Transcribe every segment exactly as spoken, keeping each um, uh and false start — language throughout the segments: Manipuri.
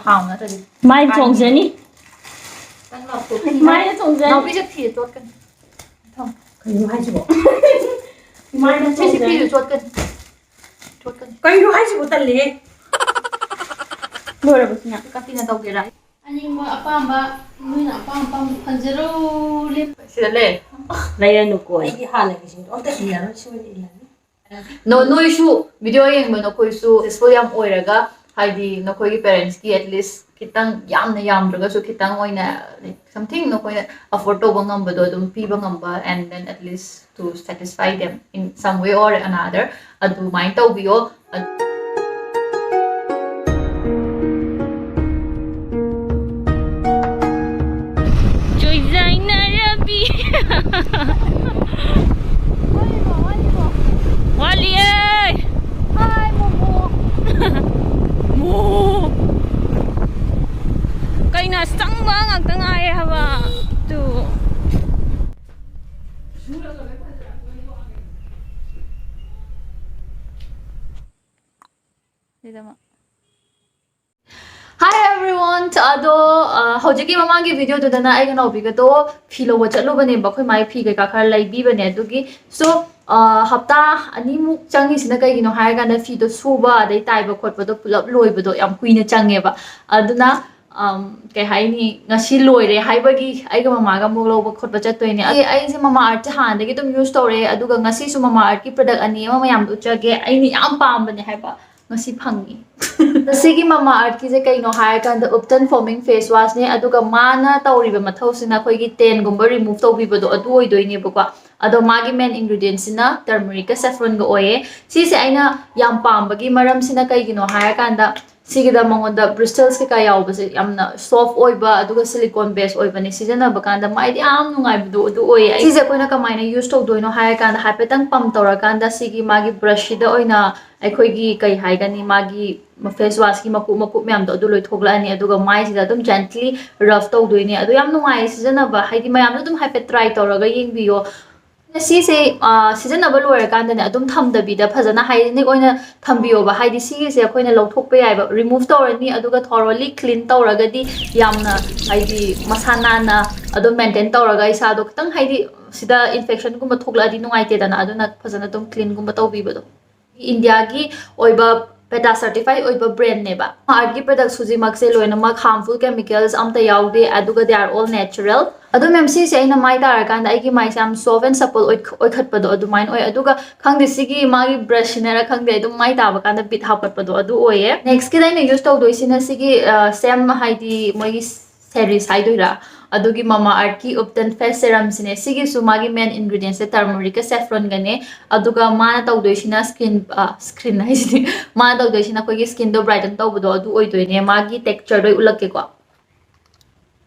ꯍꯥꯎ ꯅꯠꯇ꯭ꯔꯗꯤ ꯃꯥꯏ ꯆꯣꯡꯖꯅꯤ꯫ ꯈꯤꯇꯪ ꯂꯥꯎꯊꯣꯛꯈꯤꯅꯤ꯫ ꯃꯥꯏꯅ ꯆꯣꯡꯖꯅꯤ꯫ ꯅꯥꯎꯕꯤꯁꯦ ꯐꯤꯁꯦ ꯆꯣꯠꯀꯅꯤ꯫ ꯊꯝꯃꯣ꯫ ꯀꯩꯅꯣ ꯍꯥꯏꯁꯤꯕꯣ? ꯃꯥꯏꯅ ꯁꯤꯁꯦ ꯆꯣꯡꯖꯅꯤ꯫ ꯐꯤꯁꯦ ꯆꯣꯠꯀꯅꯤ꯫ ꯆꯣꯠꯀꯅꯤ꯫ ꯀꯩꯅꯣ ꯍꯥꯏꯁꯤꯕꯣ? ꯇꯜꯂꯦꯍꯦ꯫ ꯂꯣꯏꯔꯕ ꯁꯤꯅ? ꯀꯥꯇꯤꯅ ꯇꯧꯒꯦꯔꯥ? ꯑꯅꯤꯡꯕ ꯑꯄꯥꯝꯕ, ꯅꯣꯏꯅ ꯑꯄꯥꯝ ꯑꯄꯥꯝꯕ ꯈꯟꯖꯔꯣ꯫ ꯁꯤꯗ ꯂꯩ꯫ ꯂꯩꯔꯅꯨꯀꯣ꯫ ꯑꯩꯒꯤ ꯍꯥꯟꯅꯒꯤꯁꯤꯡꯗꯣ ꯑꯝꯇ ꯏꯜꯂꯔꯣꯏ, ꯁꯤ ꯑꯣꯏꯅ ꯏꯜꯂꯅꯤ꯫ ꯅꯣ-, ꯅꯣꯏꯁꯨ video ꯌꯦꯡꯕ ꯅꯈꯣꯏꯁꯨ successful ꯌꯥꯝ ꯑꯣꯏꯔꯒ, ꯍꯥꯏꯗꯤ ꯅꯈꯣꯏꯒꯤ parentsꯀꯤ at least ꯈꯤꯇꯪ, ꯌꯥꯝꯅ ꯌꯥꯝꯗ꯭ꯔꯒꯁꯨ ꯈꯤꯇꯪ ꯑꯣꯏꯅ, like, something ꯅꯈꯣꯏꯅ afford ꯇꯧꯕ ꯉꯝꯕꯗꯣ ꯑꯗꯨꯝ ꯄꯤꯕ ꯉꯝꯕ, and then at least to satisfy them in some way or another, ꯑꯗꯨꯃꯥꯏꯅ ꯇꯧꯕꯤꯌꯣ꯫ ꯆꯣꯏꯖꯥꯏꯅꯔꯕꯤ꯫ ꯋꯥꯠꯂꯤꯌꯦ꯫ ꯃꯣ꯫ ꯀꯩꯅꯣ, ꯑꯁ, ꯆꯪꯕ ꯉꯥꯛꯇ ꯉꯥꯏꯔꯦ ꯍꯥꯏꯕ꯫ ꯇꯨ꯫ ꯁꯤꯗꯃꯛ꯫ Hi everyone! ꯑꯗꯣ, ꯑ, ꯍꯧꯖꯤꯛꯀꯤ ꯃꯃꯥꯡꯒꯤ videoꯗꯨꯗꯅ ꯑꯩꯒ ꯅꯥꯎꯕꯤꯒꯗꯣ ꯐꯤ ꯂꯧꯕ ꯆꯠꯂꯨꯕꯅꯦꯕ, ꯑꯩꯈꯣꯏ ꯃꯥꯒꯤ ꯐꯤ ꯀꯩꯀꯥ ꯈꯔ ꯂꯩꯕꯤꯕꯅꯦ꯫ ꯑꯗꯨꯒꯤ, so, ꯑ, ꯍꯞꯇꯥ ꯑꯅꯤꯃꯨꯛ ꯆꯪꯉꯤꯁꯤꯅ ꯀꯩꯒꯤꯅꯣ ꯍꯥꯏꯔꯀꯥꯟꯗ ꯐꯤꯗꯣ ꯁꯨꯕ ꯑꯗꯩ ꯇꯥꯏꯕ ꯈꯣꯠꯄꯗꯣ ꯄꯨꯂꯞ ꯂꯣꯏꯕꯗꯣ ꯌꯥꯝ ꯀꯨꯏꯅ ꯆꯪꯉꯦꯕ꯫ ꯑꯗꯨꯅ, ꯑꯝ, ꯀꯩ ꯍꯥꯏꯅꯤ, ꯉꯁꯤ ꯂꯣꯏꯔꯦ ꯍꯥꯏꯕꯒꯤ ꯑꯩꯒ ꯃꯃꯥꯒ ꯑꯃꯨꯛ ꯂꯧꯕ ꯈꯣꯠꯄ ꯆꯠꯇꯣꯏꯅꯦ꯫ ꯑꯩ, ꯑꯩꯁꯦ Mamaearth ꯍꯥꯟꯅꯗꯒꯤ ꯑꯗꯨꯝ use ꯇꯧꯔꯛꯑꯦ, ꯑꯗꯨꯒ ꯉꯁꯤꯁꯨ Mamaearthꯀꯤ product ꯑꯅꯤ ꯑꯃ ꯃꯌꯥꯝꯗ ꯎꯠꯆꯒꯦ, ꯑꯩꯅ ꯌꯥꯝ ꯄꯥꯝꯕꯅꯦ ꯍꯥꯏꯕ꯫ ꯉꯁꯤ ꯐꯪꯉꯤ꯫ ꯉꯁꯤꯒꯤ Mamaearthꯀꯤꯁꯦ ꯀꯩꯅꯣ ꯍꯥꯏꯔꯀꯥꯟꯗ Upton Foaming Face Washꯅꯦ, ꯑꯗꯨꯒ ꯃꯥꯅ ꯇꯧꯔꯤꯕ ꯃꯊꯧꯁꯤꯅ ꯑꯩꯈꯣꯏꯒꯤ tanꯒꯨꯝꯕ remove ꯇꯧꯕꯤꯕꯗꯣ ꯑꯗꯨ ꯑꯣꯏꯗꯣꯏꯅꯦꯕꯀꯣ꯫ ꯑꯗꯣ ꯃꯥꯒꯤ main ingredientꯁꯤꯅ turmericꯀ saffronꯒ ꯑꯣꯏꯌꯦ꯫ ꯁꯤꯁꯦ ꯑꯩꯅ ꯌꯥꯝ ꯄꯥꯝꯕꯒꯤ ꯃꯔꯝꯁꯤꯅ ꯀꯩꯒꯤꯅꯣ ꯍꯥꯏꯔꯀꯥꯟꯗ, ꯁꯤꯒꯤꯗ ꯃꯉꯣꯟꯗ bristles ꯀꯩꯀꯥ ꯌꯥꯎꯕꯁꯦ ꯌꯥꯝꯅ soft ꯑꯣꯏꯕ, ꯑꯗꯨꯒ silicone base ꯑꯣꯏꯕꯅꯦ꯫ ꯁꯤꯖꯤꯟꯅꯕ ꯀꯥꯟꯗ ꯃꯥꯏꯗꯤ ꯌꯥꯝ ꯅꯨꯡꯉꯥꯏꯕꯗꯣ ꯑꯗꯨ ꯑꯣꯏꯌꯦ꯫ ꯁꯤꯁꯦ ꯑꯩꯈꯣꯏꯅ ꯀꯃꯥꯏꯅ use ꯇꯧꯗꯣꯏꯅꯣ ꯍꯥꯏꯔꯀꯥꯟꯗ, ꯍꯥꯏꯐꯦꯠꯇꯪ pump ꯇꯧꯔꯀꯥꯟꯗ ꯁꯤꯒꯤ ꯃꯥꯒꯤ brushꯁꯤꯗ ꯑꯣꯏꯅ ꯑꯩꯈꯣꯏꯒꯤ, ꯀꯩ ꯍꯥꯏꯒꯅꯤ, ꯃꯥꯒꯤ face washꯀꯤ ꯃꯀꯨꯞ ꯃꯀꯨꯞ ꯃꯌꯥꯝꯗꯣ ꯑꯗꯨ ꯂꯣꯏ ꯊꯣꯛꯂꯛꯑꯅꯤ꯫ ꯑꯗꯨꯒ ꯃꯥꯏꯁꯤꯗ ꯑꯗꯨꯝ gently rub ꯇꯧꯗꯣꯏꯅꯦ꯫ ꯑꯗꯣ ꯌꯥꯝ ꯅꯨꯡꯉꯥꯏꯌꯦ ꯁꯤꯖꯤꯟꯅꯕ, ꯍꯥꯏꯗꯤ ꯃꯌꯥꯝꯅ ꯑꯗꯨꯝ ꯍꯥꯏꯐꯦꯠ try ꯇꯧꯔꯒ ꯌꯦꯡꯕꯤꯌꯣ꯫ ꯁꯤꯁꯦ, ꯑ, ꯁꯤꯖꯤꯟꯅꯕ ꯂꯣꯏꯔꯀꯥꯟꯗꯅꯦ, ꯑꯗꯨꯝ ꯊꯝꯗꯕꯤꯗ ꯐꯖꯅ hygienic ꯑꯣꯏꯅ ꯊꯝꯕꯤꯌꯣꯕ꯫ ꯍꯥꯏꯗꯤ ꯁꯤꯒꯤꯁꯦ ꯑꯩꯈꯣꯏꯅ ꯂꯧꯊꯣꯛꯄ ꯌꯥꯏꯕ, remove ꯇꯧꯔꯅꯤ, ꯑꯗꯨꯒ thoroughly clean ꯇꯧꯔꯒꯗꯤ ꯌꯥꯝꯅ, ꯍꯥꯏꯗꯤ, ꯃꯁꯥ ꯅꯥꯟꯅ ꯑꯗꯨꯝ maintain ꯇꯧꯔꯒ ꯏꯁꯥꯗꯣ ꯈꯤꯇꯪ, ꯍꯥꯏꯗꯤ, ꯁꯤꯗ infectionꯒꯨꯝꯕ ꯊꯣꯛꯂꯛꯑꯗꯤ ꯅꯨꯡꯉꯥꯏꯇꯦꯗꯅ, ꯑꯗꯨꯅ ꯐꯖꯅ ꯑꯗꯨꯝ cleanꯒꯨꯝꯕ ꯇꯧꯕꯤꯕꯗꯣ꯫ ꯏꯟꯗꯤꯌꯥꯒꯤ ꯑꯣꯏꯕ PETA certified ꯑꯣꯏꯕ brandꯅꯦꯕ꯫ Artꯀꯤ products ꯍꯧꯖꯤꯛꯃꯛꯁꯦ ꯂꯣꯏꯅꯃꯛ harmful chemicals ꯑꯝꯇ ꯌꯥꯎꯗꯦ, ꯑꯗꯨꯒ they are all natural꯫ ꯑꯗꯣ ma'am, ꯁꯤꯁꯦ ꯑꯩꯅ ꯃꯥꯏ ꯇꯥꯔꯀꯥꯟꯗ ꯑꯩꯒꯤ ꯃꯥꯏꯁꯦ ꯌꯥꯝ soft and supple ꯑꯣꯏ-, ꯑꯣꯏꯈꯠꯄꯗꯣ ꯑꯗꯨꯃꯥꯏꯅ ꯑꯣꯏ꯫ ꯑꯗꯨꯒ ꯈꯪꯗꯦ, ꯁꯤꯒꯤ ꯃꯥꯒꯤ brushꯁꯤꯅꯔ ꯈꯪꯗꯦ, ꯑꯗꯨꯝ ꯃꯥꯏ ꯇꯥꯕ ꯀꯥꯟꯗ ꯕꯤꯠ ꯍꯥꯞꯀꯠꯄꯗꯣ ꯑꯗꯨ ꯑꯣꯏꯌꯦ꯫ Nextꯀꯤꯗ ꯑꯩꯅ use ꯇꯧꯗꯣꯏꯁꯤꯅ ꯁꯤꯒꯤ, ꯑ, ꯁꯦꯝ, ꯍꯥꯏꯗꯤ ꯃꯣꯏꯒꯤ series ꯍꯥꯏꯗꯣꯏꯔꯥ, ꯑꯗꯨꯒꯤ Mamaearthꯀꯤ Upton face serumꯁꯤꯅꯦ꯫ ꯁꯤꯒꯤꯁꯨ ꯃꯥꯒꯤ main ingredientsꯁꯦ turmericꯀ saffronꯒꯅꯦ꯫ ꯑꯗꯨꯒ ꯃꯥꯅ ꯇꯧꯗꯣꯏꯁꯤꯅ skin, ꯑ, skin ꯍꯥꯏꯁꯤꯗꯤ, ꯃꯥꯅ ꯇꯧꯗꯣꯏꯁꯤꯅ ꯑꯩꯈꯣꯏꯒꯤ skinꯗꯣ brighten ꯇꯧꯕꯗꯣ ꯑꯗꯨ ꯑꯣꯏꯗꯣꯏꯅꯦ꯫ ꯃꯥꯒꯤ textureꯗꯣ ꯑꯩ ꯎꯠꯂꯛꯀꯦꯀꯣ꯫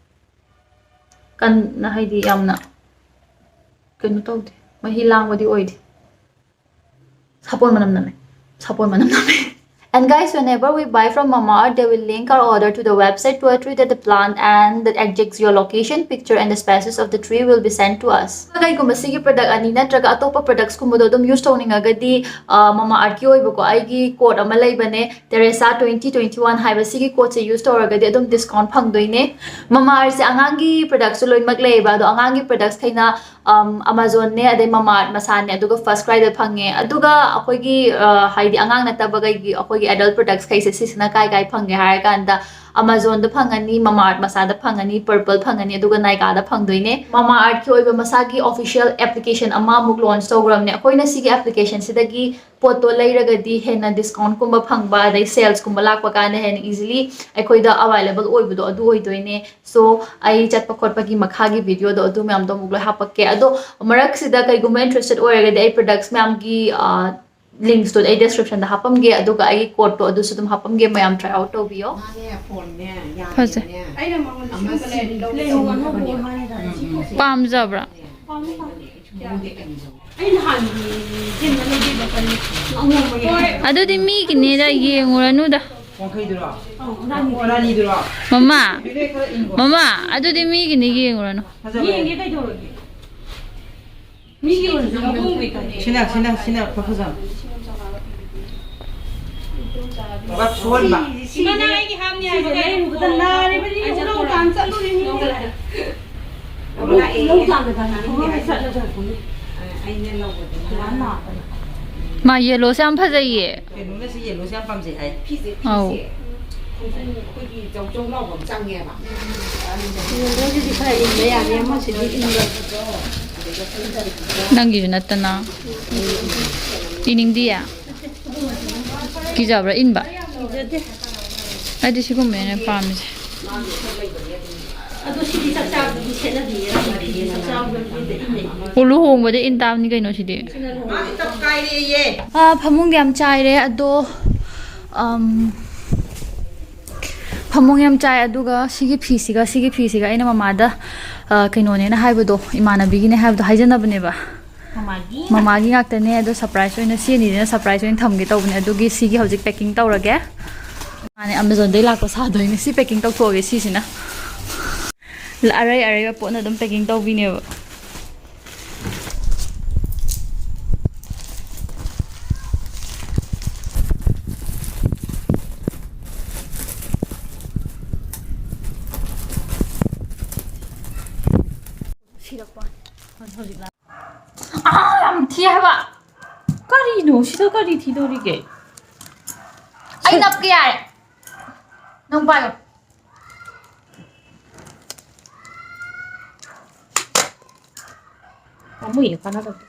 ꯀꯟꯅ, ꯍꯥꯏꯗꯤ ꯌꯥꯝꯅ ꯀꯩꯅꯣ ꯇꯧꯗꯦ, ꯃꯍꯤ ꯂꯥꯡꯕꯗꯤ ꯑꯣꯏꯗꯦ꯫ ꯁꯥꯄꯣꯟ ꯃꯅꯝ ꯅꯝꯃꯦ꯫ ꯁꯥꯄꯣꯟ ꯃꯅꯝ ꯅꯝꯃꯦ꯫ And guys, whenever we buy from Mamaearth, they will link our order to the website to a tree that the plant and the exact geolocation, picture and the species of the tree will be sent to us. ꯀꯩꯒꯨꯝꯕ ꯁꯤꯒꯤ product ꯑꯅꯤ ꯅꯠꯇ꯭ꯔꯒ ꯑꯇꯣꯞꯄ productsꯀꯨꯝꯕꯗꯣ ꯑꯗꯨꯝ use ꯇꯧꯅꯤꯡꯉꯒꯗꯤ, ꯑ, Mamaearthꯀꯤ ꯑꯣꯏꯕꯀꯣ, ꯑꯩꯒꯤ code ꯑꯃ ꯂꯩꯕꯅꯦ, Teresa twenty twenty-one ꯍꯥꯏꯕ, ꯁꯤꯒꯤ codeꯁꯦ use ꯇꯧꯔꯒꯗꯤ ꯑꯗꯨꯝ discount ꯐꯪꯗꯣꯏꯅꯦ꯫ Mamaearthꯁꯦ ꯑꯉꯥꯡꯒꯤ productsꯁꯨ ꯂꯣꯏꯅꯃꯛ ꯂꯩꯌꯦꯕ, ꯑꯗꯣ ꯑꯉꯥꯡꯒꯤ productsꯈꯩꯅ, ꯑꯝ, Amazonꯅꯦ, ꯑꯗꯩ Mamaearth ꯃꯁꯥꯅꯦ, ꯑꯗꯨꯒ First Cryꯗ ꯐꯪꯉꯦ꯫ ꯑꯗꯨꯒ ꯑꯩꯈꯣꯏꯒꯤ, ꯑ, ꯍꯥꯏꯗꯤ ꯑꯉꯥꯡ ꯅꯠꯇꯕꯈꯩꯒꯤ ꯑꯩꯈꯣꯏꯒꯤ adult productsꯈꯩꯁꯦ ꯁꯤꯁꯤꯅ ꯀꯥꯏ ꯀꯥꯏ ꯐꯪꯒꯦ ꯍꯥꯏꯔꯀꯥꯟꯗ Amazonꯗ ꯐꯪꯉꯅꯤ, Mamaearth ꯃꯁꯥꯗ ꯐꯪꯉꯅꯤ, Purplle ꯐꯪꯉꯅꯤ, ꯑꯗꯨꯒ Nykaaꯗ ꯐꯪꯗꯣꯏꯅꯦ꯫ Mamaearthꯀꯤ ꯑꯣꯏꯕ ꯃꯁꯥꯒꯤ official application ꯑꯃ ꯑꯃꯨꯛ launch ꯇꯧꯈ꯭ꯔꯕꯅꯦ꯫ ꯑꯩꯈꯣꯏꯅ ꯁꯤꯒꯤ applicationꯁꯤꯗꯒꯤ ꯄꯣꯠꯇꯣ ꯂꯩꯔꯒꯗꯤ ꯍꯦꯟꯅ discountꯀꯨꯝꯕ ꯐꯪꯕ, ꯑꯗꯩ salesꯀꯨꯝꯕ ꯂꯥꯛꯄ ꯀꯥꯟꯗ ꯍꯦꯟꯅ easily ꯑꯩꯈꯣꯏꯗ available ꯑꯣꯏꯕꯗꯣ ꯑꯗꯨ ꯑꯣꯏꯗꯣꯏꯅꯦ꯫ So, ꯑꯩ ꯆꯠꯄ ꯈꯣꯠꯄꯒꯤ ꯃꯈꯥꯒꯤ videoꯗꯣ ꯑꯗꯨ ꯃꯌꯥꯝꯗꯣ ꯑꯃꯨꯛ ꯂꯣꯏ ꯍꯥꯞꯄꯛꯀꯦ꯫ ꯑꯗꯣ ꯃꯔꯛꯁꯤꯗ ꯀꯩꯒꯨꯝꯕ interested ꯑꯣꯏꯔꯒꯗꯤ ꯑꯩ products ꯃꯌꯥꯝꯒꯤ, ꯑ, linksꯇꯣ ꯑꯩ descriptionꯗ ꯍꯥꯞꯄꯝꯒꯦ, ꯑꯗꯨꯒ ꯑꯩꯒꯤ codeꯇꯣ ꯑꯗꯨꯁꯨ ꯑꯗꯨꯝ ꯍꯥꯞꯄꯝꯒꯦ, ꯃꯌꯥꯝ try out ꯇꯧꯕꯤꯌꯣ꯫ ꯃꯥꯅꯦ, ꯐꯣꯟꯅꯦ, ꯐꯖꯩ꯫ ꯌꯥꯗꯦꯅꯦ꯫ ꯑꯩꯅ ꯃꯉꯣꯟꯗ ꯑꯃ ꯁꯤꯒꯨꯝꯕ ꯁꯤ ꯂꯩ-, ꯂꯩꯍꯧꯕꯅ ꯂꯩꯍꯧꯕꯅ ꯍꯥꯏꯔꯒ ꯁꯤ ꯄꯣꯠꯁꯦ ꯄꯥꯝꯖꯕ꯭ꯔꯥ? ꯄꯥꯝꯃꯤ, ꯄꯥꯝꯃꯤ꯫ ꯑꯩ ꯅꯍꯥꯟꯒꯤ ꯏꯆꯦꯅ ꯂꯩꯕꯤꯕ ꯀꯔꯤ ꯑꯉꯧꯕ ꯌꯥꯎ-, ꯑꯗꯨꯗꯤ ꯃꯤꯒꯤꯅꯤꯗ, ꯌꯦꯡꯉꯨꯔꯅꯨꯗ꯫ ꯋꯥꯡꯈꯩꯗꯨꯔꯣ? ꯑꯧ, ꯔꯥꯅꯤ꯫ ꯑꯣ, ꯔꯥꯅꯤꯗꯨꯔꯣ? ꯃꯃꯥ, ꯕꯤꯕꯦꯛ ꯈꯔ ꯏꯪꯕ꯭ꯔꯣ? ꯃꯃꯥ, ꯑꯗꯨꯗꯤ ꯃꯤꯒꯤꯅꯤ, ꯌꯦꯡꯉꯨꯔꯅꯨ꯫ ꯐꯖꯕ꯭ꯔꯣ? ꯌꯦꯡꯒꯦ, ꯀꯩꯗꯧꯔꯒꯦ? ꯁꯤꯅ, ꯁꯤꯅ, ꯁꯤꯅ ꯈꯔ ꯐꯖꯕ꯫ ꯕꯥꯕꯥ ꯁꯣꯟꯕ꯫ ꯏꯃꯥꯅ ꯑꯩꯒꯤ ꯍꯥꯞꯅꯤ ꯍꯥꯏꯕ ꯁꯤꯁꯦ ꯂꯩꯔꯨꯕꯗ ꯅꯥꯔꯤꯕꯅꯤ, ꯂꯧ ꯇꯥꯟ ꯆꯠꯂꯨꯔꯤꯅꯤ꯫ ꯂꯧ ꯇꯥꯟꯕ ꯇꯥꯟꯕ ꯈꯣꯡꯍꯥꯝꯗ ꯆꯠꯂꯒ ꯃꯥ ꯌꯦꯜꯂꯣꯁꯦ ꯌꯥꯝ ꯐꯖꯩꯌꯦ꯫ ꯀꯩꯅꯣꯅꯁꯨ ꯌꯦꯜꯂꯣꯁꯦ ꯌꯥꯝ ꯄꯥꯝꯖꯩ ꯍꯥꯏ꯫ ꯐꯤꯁꯦ, ꯑꯧ꯫ ꯐꯤꯁꯦ ꯈꯣꯡꯖꯟ ꯑꯩꯈꯣꯏꯒꯤ ꯖꯧ ꯖꯧ ꯂꯥꯎꯕ ꯑꯃ ꯆꯪꯉꯦꯕ꯫ ꯌꯦꯜꯂꯣꯁꯤꯗꯤ ꯈꯔ ꯏꯟꯕ ꯌꯥꯅꯤ, ꯑꯃꯁꯤꯗꯤ ꯏꯟꯕ꯫ ꯅꯪꯒꯤꯁꯨ ꯅꯠꯇꯅ꯫ ꯏꯅꯤꯡꯗꯤꯌꯦ? ꯀꯤꯖꯕ꯭ꯔꯥ ꯏꯟꯕ? ꯀꯤꯖꯗꯦ꯫ ꯑꯩꯗꯤ ꯁꯤꯒꯨꯝꯕꯅꯦ ꯄꯥꯝꯃꯤꯁꯦ꯫ ꯑꯗꯣ ꯁꯤꯗꯤ ꯆꯥꯛ ꯆꯥꯕꯗꯗꯤ ꯁꯦꯠꯅꯗꯤꯌꯦ, ꯔꯥꯅꯤ ꯐꯤꯗꯤ ꯆꯥꯛ ꯆꯥꯕꯗꯗꯤ ꯏꯟꯅꯩ꯫ ꯑꯣ, ꯂꯨꯍꯣꯡꯕꯗꯤ ꯏꯟ ꯇꯥꯕꯅꯤ ꯀꯩꯅꯣ ꯁꯤꯗꯤ꯫ ꯁꯤꯅ ꯂꯨꯍꯣꯡꯕꯗ꯫ ꯑꯥ, ꯐꯃꯨꯡꯗꯤ ꯌꯥꯝ ꯆꯥꯏꯔꯦ, ꯑꯗꯣ, ꯑꯝ, ꯐꯃꯨꯡ ꯌꯥꯝ ꯆꯥꯏ, ꯑꯗꯨꯒ ꯁꯤꯒꯤ ꯐꯤꯁꯤꯒ, ꯁꯤꯒꯤ ꯐꯤꯁꯤꯒ ꯑꯩꯅ ꯃꯃꯥꯗ, ꯑ, ꯀꯩꯅꯣꯅꯦꯅ ꯍꯥꯏꯕꯗꯣ, ꯏꯃꯥꯟꯅꯕꯤꯒꯤꯅꯦ ꯍꯥꯏꯕꯗꯣ ꯍꯥꯏꯖꯅꯕꯅꯦꯕ꯫ ꯃꯃꯥꯒꯤ? ꯃꯃꯥꯒꯤ ꯉꯥꯛꯇꯅꯦ, ꯑꯗꯣ surprise ꯑꯣꯏꯅ ꯁꯤ ꯑꯅꯤꯁꯤꯅ surprise ꯑꯣꯏꯅ ꯊꯝꯒꯦ ꯇꯧꯕꯅꯦ, ꯑꯗꯨꯒꯤ ꯁꯤꯒꯤ ꯍꯧꯖꯤꯛ packing ꯇꯧꯔꯒꯦ꯫ ꯃꯥꯅꯦ, Amazonꯗꯩ ꯂꯥꯛꯄ ꯁꯥꯗꯣꯏꯅꯦ꯫ ꯁꯤ packing ꯇꯧꯊꯣꯛꯑꯒꯦ, ꯁꯤꯁꯤꯅ꯫ ꯑꯔꯩ ꯑꯔꯩꯕ ꯄꯣꯠꯅ ꯑꯗꯨꯝ packing ꯇꯧꯕꯤꯅꯦꯕ꯫ ꯁꯤꯔꯛꯄ꯫ ꯍꯧꯖꯤꯛ ꯂꯥꯛ-, ꯑꯥ, ꯌꯥꯝ ꯊꯤ ꯍꯥꯏꯕ꯫ ꯀꯔꯤꯅꯣ? ꯁꯤꯗ ꯀꯔꯤ ꯊꯤꯗꯧꯔꯤꯒꯦ? ꯑꯩ ꯅꯞꯀꯦ ꯌꯥꯔꯦ꯫ ꯅꯪ ꯄꯥꯏꯌꯣ꯫ ꯄꯥꯝꯃꯨꯏꯌꯦ, ꯀꯥꯟꯅꯗꯕꯗꯣ꯫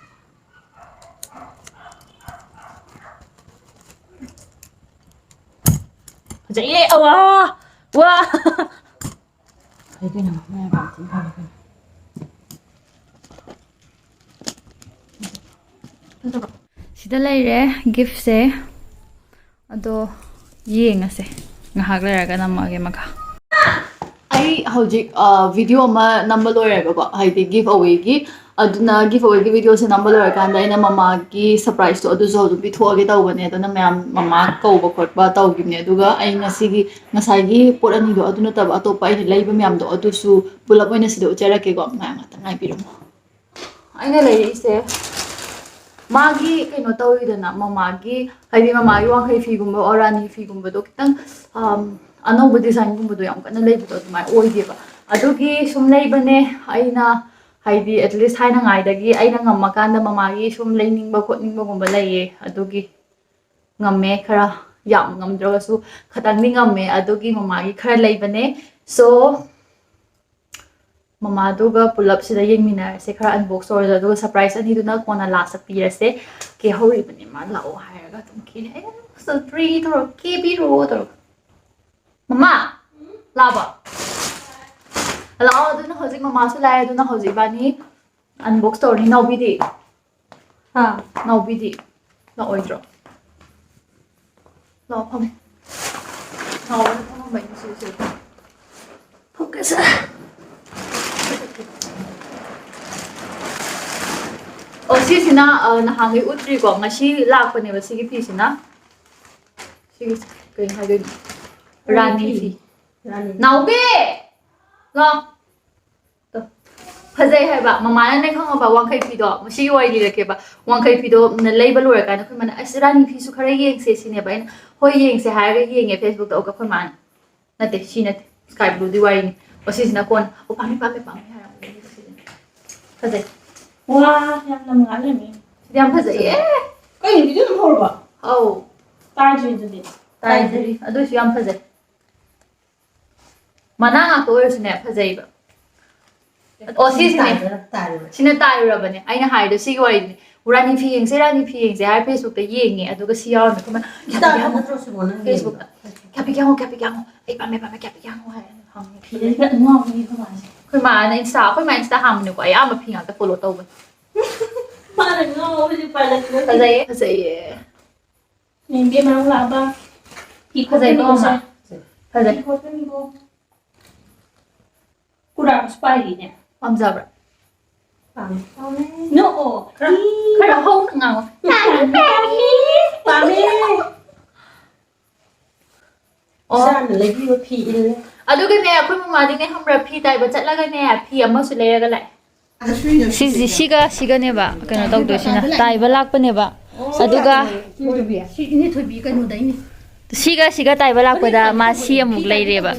ꯐꯖꯩꯌꯦ, ꯑꯋꯥ! ꯋꯥ! ꯐꯩ ꯀꯩꯅꯣ, ꯃꯌꯥꯝ ꯌꯥꯝ ꯊꯤꯅ ꯐꯔꯦ ꯀꯩꯅꯣ꯫ ꯁꯤꯗ ꯂꯩꯔꯦ giftꯁꯦ꯫ ꯑꯗꯣ ꯌꯦꯡꯉꯁꯦ, ꯉꯥꯏꯍꯥꯛ ꯂꯩꯔꯒ ꯅꯝꯃꯛꯑꯒꯦ ꯃꯈꯥ꯫ ꯑꯩ ꯍꯧꯖꯤꯛ, ꯑ, video ꯑꯃ ꯅꯝꯕ ꯂꯣꯏꯔꯦꯕꯀꯣ, ꯍꯥꯏꯗꯤ give awayꯒꯤ꯫ ꯑꯗꯨꯅ give awayꯒꯤ videoꯁꯦ ꯅꯝꯕ ꯂꯣꯏꯔꯀꯥꯟꯗ ꯑꯩꯅ ꯃꯃꯥꯒꯤ surpriseꯇꯣ ꯑꯗꯨꯁꯨ ꯑꯗꯨꯝ ꯄꯤꯊꯣꯛꯑꯒꯦ ꯇꯧꯕꯅꯦ꯫ ꯑꯗꯨꯅ ꯃꯌꯥꯝ ꯃꯃꯥ ꯀꯧꯕ ꯈꯣꯠꯄ ꯇꯧꯈꯤꯕꯅꯦ꯫ ꯑꯗꯨꯒ ꯑꯩ ꯉꯁꯤꯒꯤ, ꯉꯁꯥꯏꯒꯤ ꯄꯣꯠ ꯑꯅꯤꯗꯣ ꯑꯗꯨ ꯅꯠꯇꯕ ꯑꯇꯣꯞꯄ ꯑꯩꯅ ꯂꯩꯕ ꯃꯌꯥꯝꯗꯣ ꯑꯗꯨꯁꯨ ꯄꯨꯂꯞ ꯑꯣꯏꯅ ꯁꯤꯗ ꯎꯠꯆꯔꯛꯀꯦꯀꯣ꯫ ꯃꯌꯥꯝ ꯉꯥꯛꯇꯪ ꯉꯥꯏꯕꯤꯔꯝꯃꯣ꯫ ꯑꯩꯅ ꯂꯩꯔꯛꯏꯁꯦ ꯃꯥꯒꯤ ꯀꯩꯅꯣ ꯇꯧꯋꯤꯗꯅ, ꯃꯃꯥꯒꯤ, ꯍꯥꯏꯗꯤ ꯃꯃꯥꯒꯤ ꯋꯥꯡꯈꯩ ꯐꯤꯒꯨꯝꯕ ꯑꯣꯔ ꯔꯥꯅꯤ ꯐꯤꯒꯨꯝꯕꯗꯣ ꯈꯤꯇꯪ, ꯑꯝ, ꯑꯅꯧꯕ ꯗꯤꯖꯥꯏꯟꯒꯨꯝꯕꯗꯣ ꯌꯥꯝ ꯀꯟꯅ ꯂꯩꯕꯗꯣ ꯑꯗꯨꯃꯥꯏꯅ ꯑꯣꯏꯗꯦꯕ꯫ ꯑꯗꯨꯒꯤ ꯁꯨꯝ ꯂꯩꯕꯅꯦ꯫ ꯑꯩꯅ ꯍꯥꯏꯗꯤ at least ꯊꯥꯏꯅꯉꯥꯏꯗꯒꯤ ꯑꯩꯅ ꯉꯝꯃꯀꯥꯟꯗ ꯃꯃꯥꯒꯤ ꯁꯨꯝ ꯂꯩꯅꯤꯡꯕ ꯈꯣꯠꯅꯤꯡꯕꯒꯨꯝꯕ ꯂꯩꯌꯦ, ꯑꯗꯨꯒꯤ ꯉꯝꯃꯦ ꯈꯔ, ꯌꯥꯝ ꯉꯝꯗ꯭ꯔꯒꯁꯨ ꯈꯇꯪꯗꯤ ꯉꯝꯃꯦ, ꯑꯗꯨꯒꯤ ꯃꯃꯥꯒꯤ ꯈꯔ ꯂꯩꯕꯅꯦ꯫ So ꯃꯃꯥꯗꯨꯒ ꯄꯨꯂꯞ ꯁꯤꯗ ꯌꯦꯡꯃꯤꯟꯅꯔꯁꯦ, ꯈꯔ unbox ꯇꯧꯔꯁꯦ, ꯑꯗꯨꯒ surprise ꯑꯅꯤꯗꯨꯅ ꯀꯣꯟꯅ last ꯄꯤꯔꯁꯦ꯫ ꯀꯦꯍꯧꯔꯤꯕꯅꯦ ꯃꯥ ꯂꯥꯛꯑꯣ ꯍꯥꯏꯔꯒ ꯑꯗꯨꯝ ꯀꯦꯔꯦ꯫ ꯑꯩꯅ ꯁꯨꯇ꯭ꯔꯤ ꯇꯧꯔ ꯀꯦꯕꯤꯔꯣ ꯇꯧꯔꯒ꯫ ꯃꯃꯥ ꯂꯥꯛꯑꯕꯣ? ꯂꯥꯛꯑꯣ꯫ ꯑꯗꯨꯅ ꯍꯧꯖꯤꯛ ꯃꯃꯥꯁꯨ ꯂꯥꯛꯑꯦ꯫ ꯑꯗꯨꯅ ꯍꯧꯖꯤꯛ ꯏꯕꯥꯅꯤ unbox ꯇꯧꯔꯅꯤ꯫ ꯅꯥꯎꯕꯤꯗꯤ? ꯍꯥ? ꯅꯥꯎꯕꯤꯗꯤ ꯂꯥꯛꯑꯣꯏꯗ꯭ꯔꯣ? ꯂꯥꯛꯑꯣ ꯐꯝꯃꯣ꯫ ꯅꯥꯎꯕꯅ ꯐꯝꯃꯝꯕꯩꯅꯦ ꯁꯤꯁꯦ꯫ ꯐꯝꯒꯦꯁꯦ꯫ ꯑꯣ, ꯁꯤꯁꯤꯅ, ꯑ, ꯅꯍꯥꯟꯒꯩ ꯎꯠꯇ꯭ꯔꯤꯀꯣ꯫ ꯉꯁꯤ ꯂꯥꯛꯄꯅꯦꯕ ꯁꯤꯒꯤ ꯐꯤꯁꯤꯅ꯫ ꯁꯤꯒꯤ ꯀꯩ ꯍꯥꯏꯗꯣꯏꯅꯣ? ꯔꯥꯅꯤ ꯐꯤ꯫ ꯔꯥꯅꯤ꯫ ꯅꯥꯎꯕꯤ! ꯂꯥꯎ꯫ ꯇꯣ꯫ ꯐꯖꯩ ꯍꯥꯏꯕ꯫ ꯃꯃꯥꯅꯅꯦ ꯈꯪꯉꯕ, ꯋꯥꯡꯈꯩ ꯐꯤꯗꯣ, ꯃꯁꯤꯒꯤ ꯋꯥꯔꯤ ꯂꯤꯔꯛꯀꯦꯕ꯫ ꯋꯥꯡꯈꯩ ꯐꯤꯗꯣ ꯂꯩꯕ ꯂꯣꯏꯔꯀꯥꯟꯗ ꯑꯩꯈꯣꯏ ꯃꯥꯅ, "ꯑꯁ, ꯔꯥꯅꯤ ꯐꯤꯁꯨ ꯈꯔ ꯌꯦꯡꯁꯦ," ꯁꯤꯅꯦꯕ꯫ ꯑꯩꯅ, "ꯍꯣꯏ, ꯌꯦꯡꯁꯦ," ꯍꯥꯏꯔꯒ ꯌꯦꯡꯉꯦ Facebook ꯇ꯫ ꯑꯩꯈꯣꯏ ꯃꯥꯅ, ꯅꯠꯇꯦ, ꯁꯤ ꯅꯠꯇꯦ, sky blue ꯗꯤ ꯋꯥꯔꯤꯅꯤ꯫ ꯑꯣ, ꯁꯤꯁꯤꯅ ꯀꯣꯟ꯫ ꯑꯣ, ꯄꯥꯝꯃꯦ, ꯄꯥꯝꯃꯦ, ꯄꯥꯝꯃꯦ ꯍꯥꯏꯔꯛꯄꯅꯦ ꯁꯤꯁꯦ꯫ ꯐꯖꯩ꯫ ꯋꯥ, ꯌꯥꯝ ꯂꯝ ꯉꯥꯜꯂꯦꯃꯤ꯫ ꯁꯤꯗꯤ ꯌꯥꯝ ꯐꯖꯩꯌꯦ꯫ ꯀꯩꯅꯣ, video ꯑꯗꯨꯝ ꯍꯧꯔꯕꯣ? ꯑꯧ꯫ ꯇꯥꯗ꯭ꯔꯤ ꯑꯗꯨꯗꯤ꯫ ꯇꯥꯗ꯭ꯔꯤ꯫ ꯑꯗꯨꯏꯁꯨ ꯌꯥꯝ ꯐꯖꯩ꯫ ꯃꯅꯥ ꯉꯥꯛꯇ ꯑꯣꯏꯔꯁꯨꯅꯦ, ꯐꯖꯩꯕ꯫ ꯑꯣ, ꯁꯤꯁꯤꯅꯦ꯫ ꯇꯥꯏꯔꯨꯔ-, ꯇꯥꯏꯔꯨꯔ꯫ ꯁꯤꯅ ꯇꯥꯏꯔꯨꯔꯕꯅꯦ꯫ ꯑꯩꯅ ꯍꯥꯏꯗꯣ ꯁꯤꯒꯤ ꯋꯥꯔꯤꯅꯤ꯫ "ꯔꯥꯅꯤ ꯐꯤ ꯌꯦꯡꯁꯦ, ꯔꯥꯅꯤ ꯐꯤ ꯌꯦꯡꯁꯦ" ꯍꯥꯏꯔ Facebook ꯇ ꯌꯦꯡꯉꯦ, ꯑꯗꯨꯒ ꯁꯤ ꯌꯥꯎꯔꯝꯃꯦ꯫ ꯑꯩꯈꯣꯏ ꯃꯥ, "ꯀꯌꯥ ꯄꯤꯒꯦ ꯍꯪꯉꯣ?" ꯅꯠꯇ꯭ꯔꯣ ꯁꯤꯕꯣ ꯅꯪ Facebook ꯇ꯫ "ꯀꯌꯥ ꯄꯤꯒꯦ ꯍꯪꯉꯣ, ꯀꯌꯥ ꯄꯤꯒꯦ ꯍꯪꯉꯣ? ꯑꯩ ꯄꯥꯝꯃꯦ, ꯄꯥꯝꯃꯦ, ꯀꯌꯥ ꯄꯤꯒꯦ ꯍꯪꯉꯣ?" ꯍꯥꯏꯔ ꯍꯪꯉꯦ꯫ ꯐꯤꯗꯗꯤ ꯐꯖꯅ ꯉꯥꯎꯕꯅꯤ ꯑꯩꯈꯣꯏ ꯃꯥꯁꯦ꯫ ꯑꯩꯈꯣꯏ ꯃꯥꯅ Insta, ꯑꯩꯈꯣꯏ ꯃꯥ Insta ꯍꯥꯡꯕꯅꯤꯀꯣ, ꯑꯌꯥꯝꯕ ꯐꯤ ꯉꯥꯛꯇ follow ꯇꯧꯕꯅꯤ꯫ ꯃꯥꯅ ꯉꯥꯎꯕꯁꯦ ꯎꯄꯥꯏ ꯂꯩꯇꯦ꯫ ꯐꯖꯩꯌꯦ, ꯐꯖꯩꯌꯦ꯫ ꯏꯕꯦꯝꯃ ꯅꯪ ꯂꯥꯛꯑꯕ? ꯐꯤ ꯐꯖꯩꯀꯣ, ꯈꯣꯠꯀꯅꯤꯀꯣ ꯁꯦ꯫ ꯃꯥ? ꯐꯖꯩ꯫ ꯐꯤ ꯈꯣꯠꯀꯅꯤꯀꯣ꯫ ꯀꯨꯔꯥꯛꯁꯨ ꯄꯥꯏꯔꯤꯅꯦ꯫ ꯄꯥꯝꯖꯕ꯭ꯔꯥ? ꯄꯥꯝꯃꯦ꯫ ꯄꯥꯝꯃꯦ꯫ ꯅꯣꯛꯑꯣ꯫ ꯈꯔ, ꯈꯔ ꯍꯧꯅ ꯉꯥꯡꯉꯣ꯫ ꯄꯥꯝꯃꯦ꯫ ꯄꯥꯝꯃꯦ꯫ ꯑꯣ꯫ ꯏꯆꯥꯅ ꯂꯩꯕꯤꯕ ꯐꯤ ꯏꯜꯂꯦ꯫ ꯑꯗꯨꯒꯅꯦ, ꯑꯩꯈꯣꯏ ꯃꯃꯥꯗꯤꯅꯦ, ꯈꯪꯕ꯭ꯔꯥ, ꯐꯤ ꯇꯥꯏꯕ ꯆꯠꯂꯒꯅꯦ, ꯐꯤ ꯑꯃꯁꯨ ꯂꯩꯔꯒ ꯂꯥꯛꯑꯦ꯫ ꯁꯤꯁꯤ, ꯁꯤꯒ ꯁꯤꯒꯅꯦꯕ ꯀꯩꯅꯣ ꯇꯧꯗꯣꯏꯁꯤꯅ, ꯇꯥꯏꯕ ꯂꯥꯛꯄꯅꯦꯕ꯫ ꯑꯗꯨꯒ ꯁꯤ ꯏꯅꯦ ꯊꯣꯏꯕꯤ ꯀꯩꯅꯣꯗꯩꯅꯦ꯫ ꯁꯤꯒ ꯁꯤꯒ ꯇꯥꯏꯕ ꯂꯥꯛꯄꯗ ꯃꯥ ꯁꯤ ꯑꯃꯨꯛ ꯂꯩꯔꯦꯕ꯫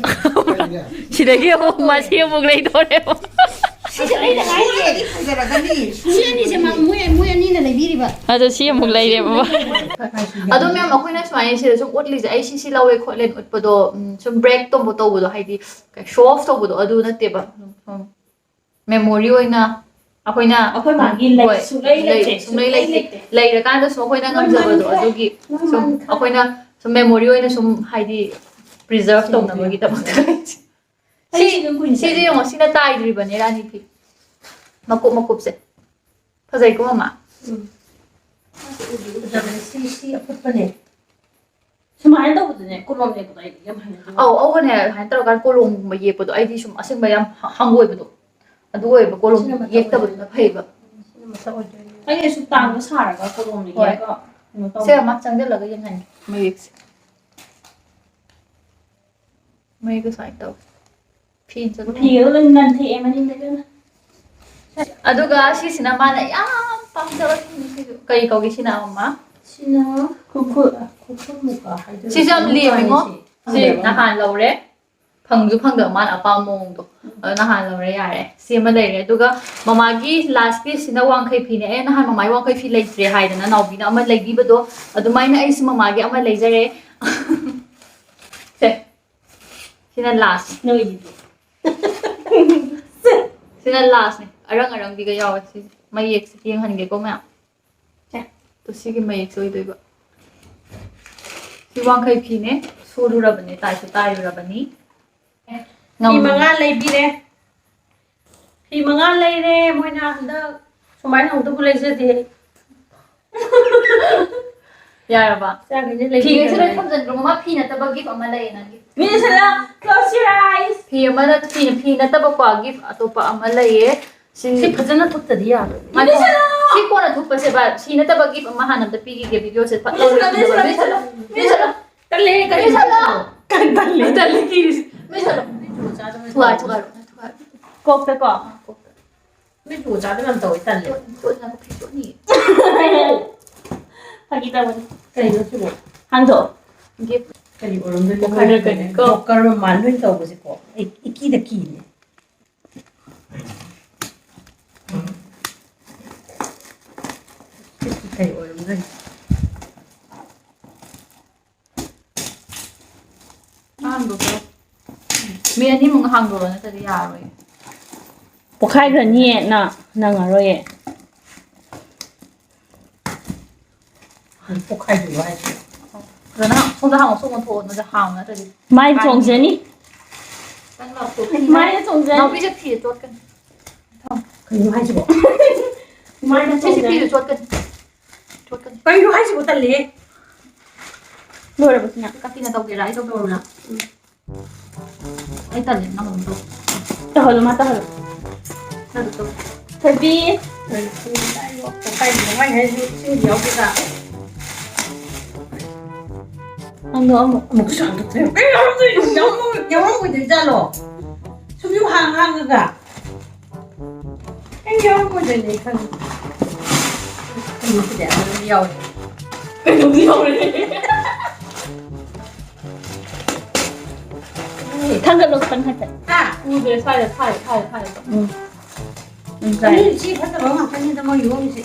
ꯁꯤꯗꯒꯤ ꯑꯃꯨꯛ ꯃꯥ ꯁꯤ ꯑꯃꯨꯛ ꯂꯩꯗꯣꯔꯦꯕ꯫ ꯁꯤꯁꯦ ꯑꯩꯅ ꯍꯥꯏꯔꯤꯁꯦ꯫ ꯐꯖꯔꯒꯅꯤ꯫ ꯁꯤ ꯑꯅꯤꯁꯦ ꯃꯥ-, ꯃꯣꯏ, ꯃꯣꯏ ꯑꯅꯤꯅ ꯂꯩꯕꯤꯔꯤꯕ꯫ ꯑꯗꯣ ꯁꯤ ꯑꯃꯨꯛ ꯂꯩꯔꯦꯕ꯫ ꯑꯗꯣ ꯃꯦꯝ, ꯑꯩꯈꯣꯏꯅ ꯁꯨꯃꯥꯏꯅ ꯁꯤꯗ ꯁꯨꯝ ꯎꯠꯂꯤꯁꯦ, ꯑꯩ ꯁꯤ, ꯁꯤ ꯂꯧꯋꯦ ꯈꯣꯠꯂꯦꯅ ꯎꯠꯄꯗꯣ, ꯎꯝ, ꯁꯨꯝ ꯕ꯭ꯔꯦꯛ ꯇꯧꯕ ꯇꯧꯕꯗꯣ, ꯍꯥꯏꯗꯤ ꯁꯣ ꯑꯣꯐ ꯇꯧꯕꯗꯣ ꯑꯗꯨ ꯅꯠꯇꯦꯕ꯫ ꯁꯨꯝ ꯃꯦꯃꯣꯔꯤ ꯑꯣꯏꯅ ꯑꯩꯈꯣꯏꯅ ꯑꯩꯈꯣꯏ ꯃꯥꯒꯤ ꯂꯩ-, ꯍꯣꯏ, ꯁꯨꯡꯂꯩ ꯂꯩ-, ꯂꯩꯇ꯭ꯔꯦ, ꯁꯨꯡꯂꯩ ꯁꯨꯡꯂꯩ ꯂꯩꯇꯦ꯫ ꯂꯩꯇꯦ꯫ ꯂꯩꯔꯀꯥꯟꯗ ꯁꯨꯝ ꯑꯩꯈꯣꯏꯅ ꯉꯝꯖꯕꯗꯣ, ꯑꯗꯨꯒꯤ ꯁꯨꯝ ꯑꯩꯈꯣꯏꯅ ꯁꯨꯝ ꯃꯦꯃꯣꯔꯤ ꯑꯣꯏꯅ ꯁꯨꯝ, ꯍꯥꯏꯗꯤ, ꯄ꯭ꯔꯤꯖꯔꯚ ꯇꯧꯅꯕꯒꯤꯗꯃꯛꯇ꯫ ꯁꯤ, ꯑꯩ ꯁꯤ ꯑꯗꯨꯝ ꯀꯨꯏꯅ ꯁꯤꯁꯦ ꯆꯠꯂꯦ꯫ ꯌꯦꯡꯉꯣ, ꯁꯤꯅ ꯇꯥꯏꯗ꯭ꯔꯤꯕꯅꯦ ꯔꯥꯅꯤ ꯐꯤ꯫ ꯃꯀꯨꯞ ꯃꯀꯨꯞꯁꯦ꯫ ꯐꯖꯩꯀꯣ, ꯃꯃꯥ? ꯎꯝ꯫ ꯁꯤ, ꯁꯤ ꯑꯐꯨꯠꯄꯅꯦ꯫ ꯁꯨꯃꯥꯏꯅ ꯇꯧꯕꯗꯨꯅꯦ, ꯀꯣꯂꯣꯝ ꯌꯦꯛꯄꯗꯣ ꯑꯩꯗꯤ ꯌꯥꯝ ꯍꯩꯅꯗꯦ꯫ ꯑꯧ, ꯑꯧꯒꯅꯦ, ꯑꯗꯨꯃꯥꯏꯅ ꯇꯧꯔꯀꯥꯟꯗ ꯀꯣꯂꯣꯝꯒꯨꯝꯕ ꯌꯦꯛꯄꯗꯣ ꯑꯩꯗꯤ ꯁꯨꯝ ꯑꯁꯦꯡꯕ ꯌꯥꯝ ꯍ-, ꯍꯪꯒꯣꯏꯕꯗꯣ꯫ ꯑꯗꯨ ꯑꯣꯏꯕ, ꯀꯣꯂꯣꯝ ꯁꯤꯅ ꯃꯊꯛ ꯌꯦꯛꯇꯕꯗꯨꯅ ꯑꯣꯏꯗꯣꯏꯅꯦ꯫ ꯐꯩꯕ꯫ ꯁꯤꯅ ꯃꯊꯛ ꯑꯣꯏꯗꯣꯏꯅꯦ꯫ ꯑꯩꯅ ꯁꯨꯝ ꯇꯥꯡꯕ ꯁꯥꯔꯒ ꯀꯣꯂꯣꯝꯗ ꯍꯣꯏ꯫ ꯌꯦꯛꯑꯒ ꯀꯩꯅꯣ ꯇꯧꯕ꯫ ꯁꯦ, ꯑꯃ ꯆꯪꯁꯤꯜꯂꯒ ꯌꯦꯡꯍꯟꯒꯦ, ꯃꯌꯦꯛꯁꯦ꯫ ꯃꯌꯦꯛꯇꯣ ꯁꯨꯃꯥꯏꯅ ꯇꯧ꯫ ꯐꯤ ꯆꯠꯂꯨ꯫ ꯐꯤꯒꯗꯣ ꯂꯣꯏ ꯅꯟꯊꯦꯛꯑꯦ ꯃꯅꯤꯡꯗ ꯏꯕꯦꯝꯃ꯫ ꯑꯗꯨꯒ ꯁꯤꯁꯤꯅ ꯃꯥꯅ ꯌꯥꯝ ꯄꯥꯝꯖꯕ ꯐꯤꯅꯤ ꯁꯤꯁꯨ꯫ ꯀꯔꯤ ꯀꯧꯒꯦ ꯁꯤꯅ, ꯑꯃ? ꯁꯤꯅ ꯈꯨꯔꯈꯨꯜ, ꯈꯨꯔꯈꯨꯜ ꯃꯨꯀꯥ ꯍꯥꯏꯗꯣꯏꯔꯥ? ꯁꯤꯁꯨ ꯌꯥꯝ ꯀꯩꯅꯣꯝ ꯂꯦꯝꯃꯦꯉꯣ꯫ ꯍꯥꯏ ꯁꯤ꯫ ꯁꯤ ꯈꯪꯗꯦꯕ꯫ ꯅꯍꯥꯟ ꯂꯧꯔꯦ꯫ ꯐꯪꯁꯨ ꯐꯪꯗꯕ ꯃꯥꯅ ꯑꯄꯥꯝꯕ ꯃꯑꯣꯡꯗꯣ꯫ ꯑꯗꯣ ꯅꯍꯥꯟ ꯂꯧꯔꯦ, ꯌꯥꯔꯦ꯫ ꯁꯤ ꯑꯃ ꯂꯩꯔꯦ꯫ ꯑꯗꯨꯒ ꯃꯃꯥꯒꯤ ꯂꯥꯁ ꯄꯤꯁꯁꯤꯅ ꯋꯥꯡꯈꯩ ꯐꯤꯅꯦ꯫ ꯑꯩꯅ ꯅꯍꯥꯟ ꯃꯃꯥꯒꯤ ꯋꯥꯡꯈꯩ ꯐꯤ ꯂꯩꯇ꯭ꯔꯦ ꯍꯥꯏꯗꯅ ꯅꯥꯎꯕꯤꯅ ꯑꯃ ꯂꯩꯕꯤꯕꯗꯣ, ꯑꯗꯨꯃꯥꯏꯅ ꯑꯩꯁꯨ ꯃꯃꯥꯒꯤ ꯑꯃ ꯂꯩꯖꯔꯦ꯫ ꯁꯦ꯫ ꯁꯤꯅ ꯂꯥꯁ꯫ ꯅꯣꯏꯒꯤꯗꯤ꯫ ꯁꯤꯅ ꯂꯥꯁꯅꯦ꯫ ꯑꯔꯪ ꯑꯔꯪꯕꯤꯒ ꯌꯥꯎꯋꯦ꯫ ꯁꯤ ꯃꯌꯦꯛꯁꯦ ꯌꯦꯡꯍꯟꯒꯦꯀꯣ ꯃꯌꯥꯝ꯫ ꯁꯦ꯫ ꯑꯗꯣ ꯁꯤꯒꯤ ꯃꯌꯦꯛꯁꯦ ꯑꯣꯏꯗꯣꯏꯕ꯫ ꯁꯤ ꯋꯥꯡꯈꯩ ꯐꯤꯅꯦ꯫ ꯁꯨꯔꯨꯔꯕꯅꯦ, ꯇꯥꯏꯁꯨ ꯇꯥꯏꯔꯨꯔꯕꯅꯤ꯫ ꯐꯤ ꯃꯉꯥ ꯂꯩꯕꯤꯔꯦ꯫ ꯐꯤ ꯃꯉꯥ ꯂꯩꯔꯦ꯫ ꯃꯣꯏꯅ ꯍꯟꯗꯛ ꯁꯨꯃꯥꯏꯅ ꯑꯃꯨꯛꯇꯕꯨ ꯂꯩꯖꯗꯦ꯫ ꯌꯥꯔꯕ? ꯆꯥꯈꯩꯁꯦ ꯐꯤꯒꯩꯁꯦ ꯂꯣꯏ ꯂꯩꯕꯤꯔꯦ꯫ ꯊꯝꯖꯤꯟꯈ꯭ꯔꯣ꯫ ꯃꯃꯥ, ꯐꯤ ꯅꯠꯇꯕ ꯒꯤꯐ ꯑꯃ ꯂꯩꯌꯦ ꯅꯪꯒꯤ꯫ ꯃꯤꯅ ꯁꯤꯗ, close your eyes꯫ ꯐꯤ ꯑꯃꯅ, ꯐꯤ, ꯐꯤ ꯅꯠꯇꯕꯀꯣ, ꯒꯤꯐ ꯑꯇꯣꯞꯄ ꯑꯃ ꯂꯩꯌꯦ꯫ ꯁꯤ ꯁꯤ ꯐꯖꯅ ꯊꯨꯞꯇꯗꯤ ꯌꯥꯔꯣꯏ꯫ ꯉꯥꯏꯈꯣ꯫ ꯃꯤꯅ ꯁꯤꯗ! ꯁꯤ ꯀꯣꯟꯅ ꯊꯨꯞꯄꯁꯦꯕ꯫ ꯐꯤ ꯅꯠꯇꯕ ꯒꯤꯐ ꯑꯃ ꯍꯥꯟꯅ ꯑꯝꯇ ꯄꯤꯈꯤꯒꯦ, ꯚꯤꯗꯤꯑꯣꯁꯦ ꯐꯠ ꯃꯤꯅ ꯁꯤꯗ, ꯂꯣꯏꯁꯤꯟꯅꯕ꯫ ꯃꯤꯅ ꯁꯤꯗ! ꯃꯤꯅ ꯁꯤꯗ! ꯇꯜꯂꯦ, ꯀꯔꯤ ꯃꯤꯅ ꯁꯤꯗ! ꯇꯜꯂꯦ, ꯀꯤꯔꯤꯁꯦ꯫ ꯃꯤꯅ ꯁꯤꯗ! ꯊꯨꯒꯥꯏ, ꯊꯨꯒꯥꯏꯔꯣ, ꯊꯨꯒꯥꯏꯔꯣ꯫ ꯀꯣꯛꯇꯀꯣ? ꯑꯥ, ꯀꯣꯛꯇ꯫ ꯅꯣꯏ ꯖꯨꯒꯣꯠ ꯆꯥꯗꯕ ꯌꯥꯝ ꯇꯧꯋꯦ, ꯇꯜꯂꯦ꯫ ꯆꯣꯠꯅꯕ ꯐꯤ ꯆꯣꯠꯅꯤ꯫ ꯐꯥꯒꯤ ꯇꯧꯕꯅꯤ꯫ ꯀꯩꯅꯣ ꯁꯤꯕꯣ? ꯍꯥꯡꯗꯣꯛꯑꯣ꯫ ꯀꯔꯤ ꯑꯣꯏꯔꯝꯗꯣꯏꯅꯣ? ꯖꯣꯀꯔ ꯈꯪꯗꯦꯅꯦ꯫ ꯀꯣ꯫ ꯖꯣꯀꯔ ꯃꯃꯥꯟ ꯅꯣꯏ ꯇꯧꯕꯁꯦꯀꯣ, ꯑꯩ ꯏꯀꯤꯗ ꯀꯤꯅꯦ꯫ ꯀꯩ ꯑꯣꯏꯔꯝꯗꯣꯏꯅꯣ? ꯍꯥꯡꯗꯣꯛꯑꯣ꯫ ꯃꯤ ꯑꯅꯤꯃꯨꯛ ꯍꯥꯡꯗꯣꯛꯑꯣ, ꯅꯠꯇ꯭ꯔꯗꯤ ꯌꯥꯔꯣꯏ꯫ ꯄꯣꯛꯈꯥꯏꯈ꯭ꯔꯅꯤꯌꯦ, ꯅꯪ ꯅꯪꯉꯔꯣꯏꯌꯦ꯫ ꯄꯣꯛꯈꯥꯏꯗꯣꯏꯔꯣ ꯍꯥꯏꯁꯦ? ꯐꯖꯅ ꯁꯣꯝꯗ ꯍꯥꯡꯉꯣ, ꯁꯣꯝ ꯑꯣꯟꯊꯣꯛꯑꯣ, ꯅꯠꯇ꯭ꯔꯗꯤ ꯍꯥꯡꯉꯣ, ꯅꯠꯇ꯭ꯔꯗꯤ ꯃꯥꯏ ꯀꯥꯏꯅꯤ꯫ ꯆꯣꯡꯖꯅꯤ꯫ ꯈꯤꯇꯪ ꯂꯥꯎꯊꯣꯛ꯫ ꯃꯥꯏꯅ ꯆꯣꯡꯖꯅꯤ꯫ ꯅꯥꯎꯕꯤꯁꯦ ꯐꯤꯗ ꯆꯣꯠꯀꯅꯤ꯫ ꯀꯩꯅꯣ ꯍꯥꯏꯁꯤꯕꯣ? ꯃꯥꯏꯅ ꯁꯤꯁꯦ ꯆꯣꯡꯖꯅꯤ꯫ ꯐꯤꯗ ꯆꯣꯠꯀꯅꯤ꯫ ꯆꯣꯠꯀꯅꯤ꯫ ꯀꯩꯅꯣ ꯍꯥꯏꯁꯤꯕꯣ? ꯇꯜꯂꯦꯍꯦ꯫ ꯂꯣꯏꯔꯕ ꯁꯤꯅ? ꯀꯥꯇꯤꯅ ꯇꯧꯒꯦꯔꯥ? ꯑꯩ ꯇꯧꯒꯦꯔꯥ? ꯎꯝ꯫ ꯑꯩ ꯇꯜꯂꯦ, ꯅꯪ ꯑꯗꯨꯝ ꯇꯧ꯫ ꯇꯧꯍꯜꯂꯣ, ꯃꯥ ꯇꯧꯍꯜꯂꯣ꯫ ꯅꯪ ꯑꯗꯨꯝ ꯇꯧ꯫ ꯊꯣꯏꯕꯤ꯫ ꯀꯩꯅꯣ ꯃꯥꯏ ꯍꯥꯏꯁꯨ ꯏꯁꯤꯡꯗꯤ ꯌꯥꯎꯗꯦꯗ꯫ ꯍꯥꯡꯗꯣꯛꯑꯝꯃꯣ꯫ ꯑꯃꯨꯛꯀꯁꯨ ꯍꯥꯡꯗꯣꯛꯇꯣꯏꯅꯦ꯫ ꯀꯩꯅꯣ ꯍꯥꯡꯗꯣꯛꯏꯗꯣ? ꯌꯥꯎꯔꯝꯃꯣꯏ-, ꯌꯥꯎꯔꯝꯃꯣꯏꯗꯣꯏ ꯖꯥꯠꯂꯣ? ꯁꯨꯝ ꯁꯨꯝ ꯍꯥꯡ ꯍꯥꯡꯉꯒ꯫ ꯑꯩ ꯌꯥꯎꯔꯝꯃꯣꯏꯗꯣꯏꯅꯦ ꯈꯪꯉꯦ꯫ ꯀꯩꯅꯣ ꯁꯤꯗꯤ ꯑꯗꯨꯝ ꯌꯥꯎꯔꯦ꯫ ꯀꯩꯅꯣꯝꯗꯤ ꯌꯥꯎꯔꯦ꯫ ꯊꯥꯡꯒꯠꯂꯣ ꯈꯤꯇꯪ ꯍꯥꯏꯐꯦꯠ꯫ ꯍꯥ? ꯎꯗ꯭ꯔꯦ, ꯁ꯭ꯋꯥꯏꯗ ꯊꯥꯏ, ꯊꯥꯏ, ꯊꯥꯏ꯫ ꯎꯝ꯫ ꯎꯝ, ꯇꯥꯏ꯫ ꯑꯗꯨ ꯏꯆꯦ ꯐꯠꯇꯕ ꯉꯥꯛꯇꯅꯤꯗ ꯃꯣꯏ ꯌꯣꯝꯃꯤꯁꯦ꯫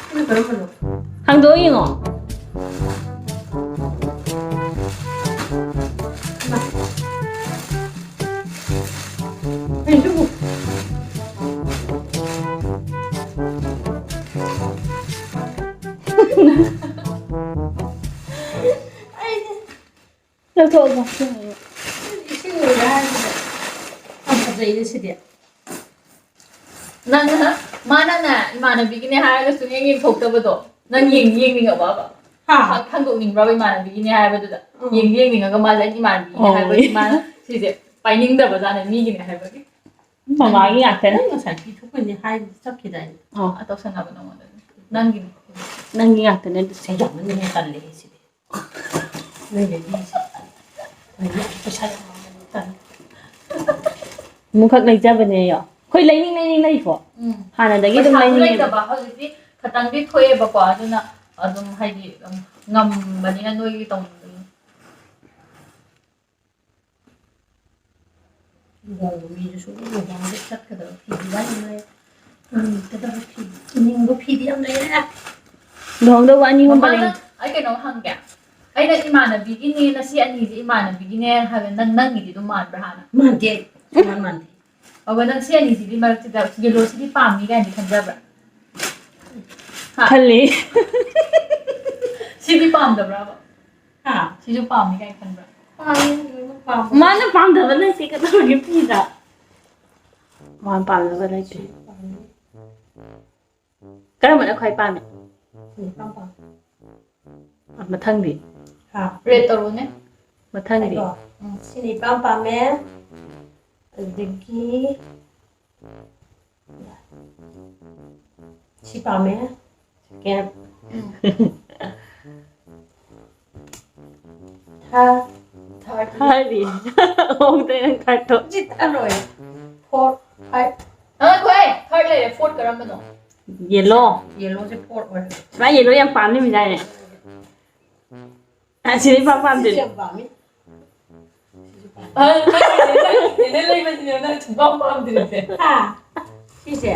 ꯁꯤꯅ ꯀꯔꯝꯕꯅꯣ? ꯍꯥꯡꯗꯣꯛꯑ ꯌꯦꯡꯉꯣ꯫ ꯀꯩꯅꯣ ꯁꯤꯕꯨ? ꯂꯧꯊꯣꯛꯑꯣ꯫ ꯏꯁꯤꯡ ꯑꯣꯏꯔꯦ ꯍꯥꯏꯁꯤꯗ꯫ ꯌꯥꯝ ꯐꯖꯩꯅꯦ ꯁꯤꯗꯤ꯫ ꯅꯪꯅ, ꯃꯥꯅꯅꯦ, ꯏꯃꯥꯟꯅꯕꯤꯒꯤꯅꯦ ꯍꯥꯏꯔꯒ ꯁꯨꯡꯌꯦꯡ ꯌꯦꯡꯊꯣꯛꯇꯕꯗꯣ, ꯅꯪ ꯌꯦꯡꯗꯤ ꯌꯦꯡꯅꯤꯡꯉꯕꯕ? ꯍꯥ? ꯈꯪ-, ꯈꯪꯗꯣꯛꯅꯤꯡꯕ꯭ꯔꯕ ꯏꯃꯥꯟꯅꯕꯤꯒꯤꯅꯦ ꯍꯥꯏꯕꯗꯨꯗ? ꯎꯝ꯫ ꯌꯦꯡꯗꯤ ꯌꯦꯡꯅꯤꯡꯉꯒ ꯃꯥꯁꯦ ꯑꯩꯒꯤ ꯏꯃꯥꯟꯅꯕꯤꯒꯤꯅꯦ ꯑꯣ꯫ ꯍꯥꯏꯕꯒꯤ ꯃꯥꯅ ꯁꯤꯁꯦ ꯄꯥꯏꯅꯤꯡꯗꯕꯖꯥꯠꯅꯦ, ꯃꯤꯒꯤꯅꯦ ꯍꯥꯏꯕꯒꯤ꯫ ꯃꯃꯥꯒꯤ ꯉꯥꯛꯇꯅꯦ꯫ ꯅꯪ ꯉꯁꯥꯏ ꯄꯤꯊꯣꯛꯄꯅꯦ ꯍꯥꯏ ꯆꯠꯈꯤꯗꯥꯏꯅꯦ? ꯑꯣ꯫ ꯑ, ꯇꯧꯁꯟꯅꯕ ꯅꯉꯣꯟꯗ꯫ ꯅꯪꯒꯤꯅꯦ꯫ ꯅꯪꯒꯤ ꯉꯥꯛꯇꯅꯦ ꯑꯗꯨꯁꯨ꯫ ꯑꯩ ꯌꯥꯝꯅ ꯇꯜꯂꯦ ꯁꯤꯗꯤ꯫ ꯅꯣꯏꯗꯒꯤ ꯄꯩꯁꯥ ꯌꯥꯝ ꯃꯥꯡꯉꯦ, ꯇꯜꯂꯦ꯫ ꯑꯃꯨꯛꯈꯛ ꯂꯩꯖꯕꯅꯦꯌꯣ꯫ ꯑꯩꯈꯣꯏ ꯂꯩꯅꯤꯡ ꯂꯩꯅꯤꯡ ꯂꯩꯀꯣ꯫ ꯎꯝ꯫ ꯍꯥꯟꯅꯗꯒꯤ ꯑꯗꯨꯝ ꯄꯩꯁꯥꯁꯨ ꯂꯩꯅꯤꯡꯉꯦꯕ꯫ ꯂꯩꯇꯕ ꯍꯧꯖꯤꯛꯇꯤ ꯈꯇꯪꯗꯤ ꯊꯣꯛꯑꯦꯕꯀꯣ, ꯑꯗꯨꯅ ꯑꯗꯨꯝ ꯍꯥꯏꯗꯤ ꯑꯗꯨꯝ ꯉꯝꯕꯅꯤꯅ ꯅꯣꯏꯒꯤ ꯇꯧꯅꯤꯡꯕꯅꯤ꯫ ꯂꯨꯍꯣꯡꯕ ꯃꯤꯗꯨꯁꯨ ꯂꯨꯍꯣꯡꯕ ꯆꯠꯀꯗꯕ ꯐꯤꯗꯤ ꯌꯥꯝ ꯂꯩ꯫ ꯏꯅꯤꯡꯒꯗꯕ ꯐꯤ, ꯏꯅꯤꯡꯕ ꯐꯤꯗꯤ ꯌꯥꯝ ꯂꯩꯔꯦ꯫ ꯂꯨꯍꯣꯡꯗꯧꯕ ꯑꯅꯤ ꯑꯍꯨꯝ ꯃꯃꯥꯅ ꯄꯔꯦꯡ꯫ ꯑꯩ ꯀꯩꯅꯣꯝ ꯍꯪꯒꯦ꯫ ꯑꯩꯅ ꯏꯃꯥꯟꯅꯕꯤꯒꯤꯅꯦꯅ ꯁꯤ ꯑꯅꯤꯁꯦ ꯏꯃꯥꯟꯅꯕꯤꯒꯤꯅꯦ ꯍꯥꯏꯕ, ꯅꯪ, ꯅꯪꯒꯤꯗꯤ ꯑꯗꯨꯝ ꯃꯥꯟꯕ꯭ꯔꯥ ꯍꯥꯟꯅ? ꯃꯥꯟꯗꯦ꯫ ꯁꯨꯡꯃꯥꯟ ꯃꯥꯟꯗꯦ꯫ ꯑꯗꯨꯒ ꯅꯪ ꯁꯤ ꯑꯅꯤꯁꯤꯗꯤ ꯃꯔꯛꯁꯤꯗ ꯌꯦꯜꯂꯣꯁꯤꯗꯤ ꯄꯥꯝꯃꯤ ꯀꯥꯏꯅꯗꯤ ꯈꯟꯖꯕ꯭ꯔꯥ? ꯍꯥ? ꯈꯜꯂꯤ꯫ ꯁꯤꯗꯤ ꯄꯥꯝꯗꯕ꯭ꯔꯥꯕ? ꯍꯥ? ꯁꯤꯁꯨ ꯄꯥꯝꯃꯤ ꯀꯥꯏꯅ ꯈꯟꯕ꯭ꯔꯥ? ꯄꯥꯝꯃꯤ, ꯂꯣꯏꯅꯃꯛ ꯄꯥꯝꯃꯤ꯫ ꯃꯥꯅ ꯄꯥꯝꯗꯕ ꯂꯩꯇꯦ, ꯀꯩꯗꯧꯔꯒꯦ ꯐꯤꯗ? ꯃꯥꯅ ꯄꯥꯝꯗꯕ ꯂꯩꯇꯦ꯫ ꯄꯥꯝꯃꯤ꯫ ꯀꯔꯝꯕꯅ ꯈ꯭ꯋꯥꯏ ꯄꯥꯝꯃꯤ? ꯁꯤꯅ ꯏꯄꯥꯝ ꯄꯥꯝꯃꯤ꯫ ꯑ, ꯃꯊꯪꯗꯤ? ꯍꯥ? Rate ꯇꯧꯔꯣꯅꯦ꯫ ꯃꯊꯪꯗꯤ? ꯑꯩꯗꯣ? ꯎꯝ꯫ ꯁꯤꯅ ꯏꯄꯥꯝ ꯄꯥꯝꯃꯦ꯫ ꯑꯗꯨꯗꯒꯤ ꯁꯤ ꯄꯥꯝꯃꯦ꯫ Second꯫ ꯎꯝ꯫ Third꯫ Third꯫ Third ꯗꯤ? ꯑꯣꯛꯇꯦ ꯅꯪ third ꯇꯣ꯫ ꯁꯤ third ꯂꯣꯏꯔꯦ꯫ Four, five꯫ ꯑ, ꯉꯥꯏꯈꯣꯍꯦ! Third ꯂꯩꯔꯦ, fourth ꯀꯔꯝꯕꯅꯣ? Yellow꯫ Yellowꯁꯦ fourth ꯑꯣꯏꯔꯦ꯫ ꯃꯥ yellow ꯌꯥꯝ ꯄꯥꯝꯅꯤ ꯃꯤꯗꯥꯏꯅꯦ꯫ ꯑ, ꯁꯤꯗꯤ ꯏꯄꯥꯝ ꯄꯥꯝꯗꯦ꯫ ꯁꯤꯁꯨ ꯌꯥꯝ ꯄꯥꯝꯃꯤ꯫ ꯑ, ꯅꯪꯒꯤꯅꯦ, ꯅꯪꯒꯤꯅꯦ ꯂꯩꯕꯁꯤꯅꯦ ꯅꯪ ꯁꯨꯡꯄꯥꯝ ꯄꯥꯝꯗ꯭ꯔꯤꯁꯦ꯫ ꯍꯥ? ꯁꯤꯁꯦ?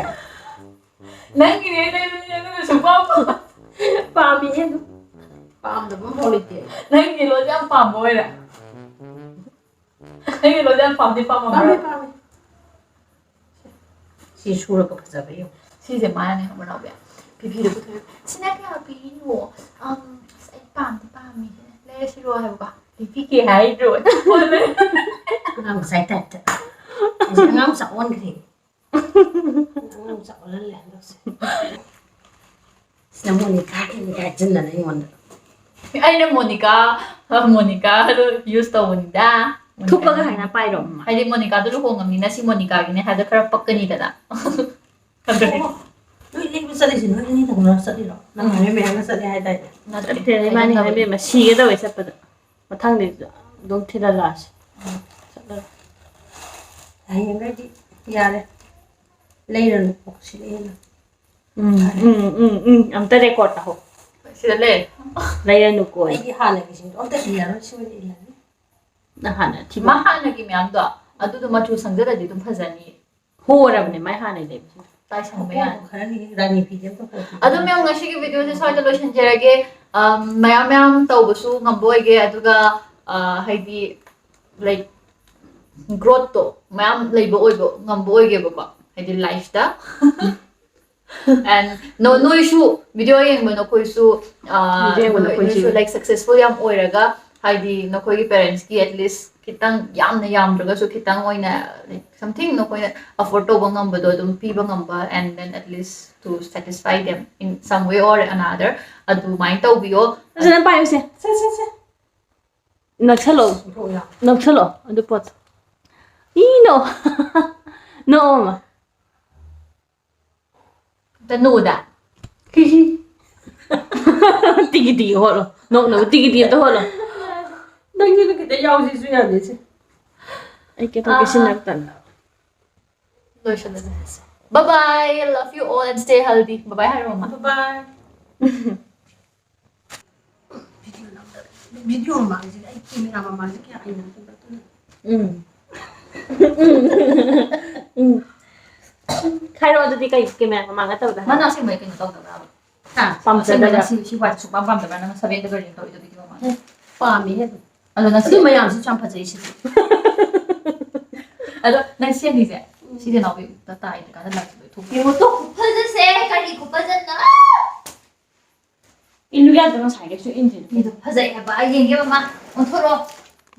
ꯅꯪꯒꯤꯅꯦ ꯂꯩꯕꯁꯤꯅꯦ ꯅꯪ ꯁꯨꯡꯄꯥꯝ ꯄꯥꯝ-, ꯄꯥꯝꯃꯤꯍꯦ ꯑꯗꯨꯝ꯫ ꯄꯥꯝꯗꯕ ꯑꯃꯐꯥꯎ ꯂꯩꯇꯦ꯫ ꯅꯪꯒꯤ ꯂꯣꯟꯁꯦ ꯌꯥꯝ ꯄꯥꯝꯕ ꯑꯣꯏꯔꯦ꯫ ꯅꯪꯒꯤ ꯂꯣꯟꯁꯦ ꯌꯥꯝ ꯄꯥꯝꯗꯤ ꯄꯥꯝꯃꯝꯃꯔꯣꯏ꯫ ꯄꯥꯝꯃꯦ, ꯄꯥꯝꯃꯦ꯫ ꯁꯤ ꯁꯨꯔꯒ ꯐꯖꯕ ꯌꯦꯡꯉꯨ꯫ ꯁꯤꯁꯦ ꯃꯥꯅꯅꯦ ꯈꯪꯕ꯭ꯔꯥ, ꯅꯥꯎꯕꯤ? ꯐꯤꯐꯤꯗ ꯄꯨꯊꯣꯛꯑꯦ꯫ "ꯁꯤꯅ ꯀꯌꯥ ꯄꯤꯔꯤꯅꯣ? ꯑꯝ, ꯑꯁ, ꯑꯩ ꯄꯥꯝꯗꯤ ꯄꯥꯝꯃꯤ꯫ ꯂꯩꯔꯁꯤꯔꯣ?" ꯍꯥꯏꯕꯀꯣ꯫ "ꯂꯩꯕꯤꯒꯦ" ꯍꯥꯏꯗ꯭ꯔꯣ? ꯑꯉꯥꯡ ꯃꯆꯥꯒꯤ type ꯇ꯫ ꯍꯧꯖꯤꯛ ꯑꯉꯥꯡ ꯃꯆꯥ ꯑꯣꯟꯈ꯭ꯔꯦ꯫ ꯑꯉꯥꯡ ꯃꯆꯥ ꯑꯣꯜꯍꯜꯂꯦ ꯍꯟꯗꯛꯁꯦ꯫ ꯁꯤꯅ ꯃꯣꯅꯤꯀꯥꯒꯤꯅꯤ ꯀꯥꯏ ꯍꯥꯏꯖꯤꯟꯗꯅ ꯑꯩꯉꯣꯟꯗ꯫ ꯑꯩꯅ ꯃꯣꯅꯤꯀꯥ, ꯃꯣꯅꯤꯀꯥꯗꯣ use ꯇꯧꯕꯅꯤꯗ꯫ ꯊꯨꯞꯄꯒ ꯍꯥꯏꯅ ꯄꯥꯏꯔꯣ, ꯃꯃꯥ꯫ ꯍꯥꯏꯗꯤ ꯃꯣꯅꯤꯀꯥꯗꯣ ꯂꯨꯍꯣꯡꯉꯝꯅꯤꯅ ꯁꯤ ꯃꯣꯅꯤꯀꯥꯒꯤꯅꯦ ꯍꯥꯏꯕꯗ ꯈꯔ ꯄꯛꯀꯅꯤꯗꯅ꯫ ꯑꯣ, ꯅꯣꯏ ꯂꯩꯕ ꯆꯠꯂꯤꯁꯦ ꯅꯣꯏ ꯑꯅꯤꯗꯪꯅ ꯆꯠꯂꯤꯔꯣ? ꯅꯪ ꯎꯝ꯫ ꯃꯌꯥꯝ ꯃꯌꯥꯝꯒ ꯆꯠꯂꯦ ꯍꯥꯏꯗꯥꯏꯅꯦ? ꯅꯠꯇꯦ, ꯆꯠꯇꯦ, ꯏꯕꯥꯅꯤ ꯍꯥꯏꯅꯕꯅꯤ꯫ ꯍꯥꯏꯕꯦꯝꯃ, ꯁꯤꯒꯦ ꯇꯧꯋꯦ ꯆꯠꯄꯗ꯫ ꯃꯊꯪꯗꯤ ꯑꯗꯨꯝ ꯊꯤꯜꯍꯜꯂꯛꯑꯁꯤ꯫ ꯎꯝ꯫ ꯆꯠꯂꯒ꯫ ꯍꯌꯦꯡꯈꯩꯗꯤ ꯌꯥꯔꯦ꯫ ꯂꯩꯔꯅꯨ, ꯁꯤꯗ ꯍꯦꯟꯅ꯫ ꯎꯝ, ꯎꯝ, ꯎꯝ, ꯎꯝ꯫ ꯑꯝꯇ record ꯇꯧꯍꯧ꯫ ꯁꯤꯗ ꯂꯩ꯫ ꯂꯩꯔꯅꯨꯀꯣ꯫ ꯑꯩꯒꯤ ꯍꯥꯟꯅꯒꯤꯁꯤꯡꯗꯣ ꯑꯝꯇ ꯏꯜꯂꯔꯣꯏ, ꯁꯤ ꯑꯣꯏꯅ ꯏꯜꯂꯅꯤ꯫ ꯅꯪ ꯍꯥꯟꯅ ꯊꯤꯕ꯫ ꯃꯥ ꯍꯥꯟꯅꯒꯤ ꯃꯌꯥꯝꯗꯣ, ꯑꯗꯨꯗꯣ ꯃꯆꯨ ꯁꯪꯖꯜꯂꯗꯤ ꯑꯗꯨꯝ ꯐꯖꯅꯤ꯫ ꯍꯣꯔꯕꯅꯦ ꯃꯥꯏ ꯍꯥꯟꯅꯩ ꯂꯩꯕꯁꯤꯡꯗꯣ꯫ ꯇꯥꯏ ꯁꯪꯕ ꯌꯥꯅꯤ꯫ ꯑꯗꯨ ꯃꯌꯥꯝ ꯉꯁꯤꯒꯤ video ꯁꯦ ꯁ꯭ꯋꯥꯏꯗ ꯂꯣꯏꯁꯤꯟꯖꯔꯒꯦ꯫ ꯑꯝ, ꯃꯌꯥꯝ ꯃꯌꯥꯝ ꯇꯧꯕꯁꯨ ꯉꯝꯕ ꯑꯣꯏꯒꯦ, ꯑꯗꯨꯒ, ꯑ, ꯍꯥꯏꯗꯤ, like, growth ꯇꯣ ꯃꯌꯥꯝ ꯂꯩꯕ ꯑꯣꯏꯕ ꯉꯝꯕ ꯑꯣꯏꯒꯦꯕꯀꯣ, ꯍꯥꯏꯗꯤ life ꯇ꯫ And ꯅꯣ-, ꯅꯣꯏꯁꯨ video ꯌꯦꯡꯕ ꯅꯈꯣꯏꯁꯨ, ꯑ, video ꯌꯦꯡꯕ ꯅꯣꯏ-, ꯅꯈꯣꯏꯁꯨ꯫ ꯅꯣꯏꯁꯨ, like, successful ꯌꯥꯝ ꯑꯣꯏꯔꯒ, ꯍꯥꯏꯗꯤ ꯅꯈꯣꯏꯒꯤ parents ꯀꯤ at least ꯈꯤꯇꯪ, ꯌꯥꯝꯅ ꯌꯥꯝꯗ꯭ꯔꯒꯁꯨ ꯈꯤꯇꯪ ꯑꯣꯏꯅ, like, something ꯅꯈꯣꯏꯅ afford ꯇꯧꯕ ꯉꯝꯕꯗꯣ ꯑꯗꯨꯝ ꯄꯤꯕ ꯉꯝꯕ, and then at least to satisfy them in some way or another, ꯑꯗꯨꯃꯥꯏꯅ ꯇꯧꯕꯤꯌꯣ꯫ ꯐꯖꯅ ꯄꯥꯏꯌꯨꯁꯦ꯫ ꯁꯦ, ꯁꯦ, ꯁꯦ꯫ ꯅꯛꯁꯜꯂꯣ꯫ ꯅꯛꯁꯜꯂꯣ ꯑꯗꯨ ꯄꯣꯠꯇꯣ꯫ ꯏꯅꯣ꯫ ꯅꯣꯛꯑꯣ ꯑꯃ꯫ ꯑꯝꯇ ꯅꯣꯛꯎꯗ꯫ ꯇꯤꯒꯤ ꯇꯤꯒꯤ ꯍꯣꯠꯂꯣ꯫ ꯅꯣꯛꯅꯕ ꯇꯤꯒꯤ ꯇꯤꯒꯤ ꯑꯝꯇ ꯍꯣꯠꯂꯣ꯫ ꯅꯪꯁꯨ ꯈꯤꯇ ꯌꯥꯎꯁꯤꯁꯨ ꯌꯥꯗꯦ ꯁꯦ꯫ ꯑꯩ ꯀꯦꯊꯣꯛꯀꯦ ꯑꯥ꯫ ꯁꯤꯟꯅꯕ ꯇꯟꯕ꯫ ꯂꯣꯏꯁꯜꯂꯁꯦ꯫ Bye bye, love you all and stay healthy. Bye bye ꯍꯥꯏꯔꯣ, ꯃꯃꯥ꯫ Bye bye꯫ Video ꯃꯃꯥꯡꯁꯤꯗꯤ ꯑꯩ camera ꯃꯃꯥꯡꯁꯦ ꯀꯌꯥ ꯍꯩꯅꯗꯦꯕ, ꯑꯗꯨꯅ꯫ ꯎꯝ꯫ ꯎꯝ꯫ ꯍꯥꯏꯔꯛꯑꯣ ꯑꯗꯨꯗꯤ ꯀꯩ camera ꯃꯃꯥꯡ ꯅꯠꯇꯕꯗ ꯍꯥꯏꯔꯛꯑꯣ꯫ ꯃꯥꯅ ꯑꯁꯦꯡꯕꯩ ꯀꯩꯅꯣ ꯇꯧꯗꯕ꯭ꯔꯥ? ꯍꯥ? ꯄꯥꯝꯖꯗꯕ꯭ꯔꯥ? ꯑꯁꯦꯡꯕꯩ ꯁꯤ, ꯁꯤ ꯋꯥꯏ ꯁꯨꯛꯄꯥꯝ ꯄꯥꯝꯗꯕ꯭ꯔꯥ? ꯅꯪꯅ ꯁꯚꯦꯟꯗꯒ ꯔꯦꯡ ꯇꯧꯔꯤꯗꯣ video ꯃꯃꯥꯡ꯫ ꯍꯦ, ꯄꯥꯝꯃꯦꯍꯦ ꯑꯗꯨꯝ꯫ ꯑꯗꯣ ꯅꯪ ꯑꯗꯨ ꯁꯤ ꯃꯌꯥꯝꯁꯤꯁꯨ ꯌꯥꯝ ꯐꯖꯩ ꯁꯤꯗꯤ꯫ ꯑꯗꯣ ꯅꯪ ꯁꯤ ꯑꯅꯤꯁꯦ, ꯎꯝ꯫ ꯁꯤꯗꯤ ꯅꯥꯎꯕꯤꯗ ꯇꯥꯏꯗ ꯀꯥꯟꯗ ꯂꯥꯛꯁꯤꯗꯣ ꯊꯣꯛ꯫ ꯌꯦꯡꯉꯣ ꯇꯨ, ꯈꯨꯐꯖꯁꯦ, ꯀꯔꯤ ꯈꯨꯐꯖꯅꯣ! ꯏꯜꯂꯨ ꯌꯥꯗ꯭ꯔꯣ ꯉꯁꯥꯏꯒꯤꯁꯨ ꯏꯟꯗ꯭ꯔꯤꯗꯣ? ꯐꯤꯗꯣ ꯐꯖꯩ ꯍꯥꯏꯕ, ꯑꯩ ꯌꯦꯡꯒꯦ ꯃꯃꯥ, ꯑꯣꯟꯊꯣꯔꯛꯑꯣ꯫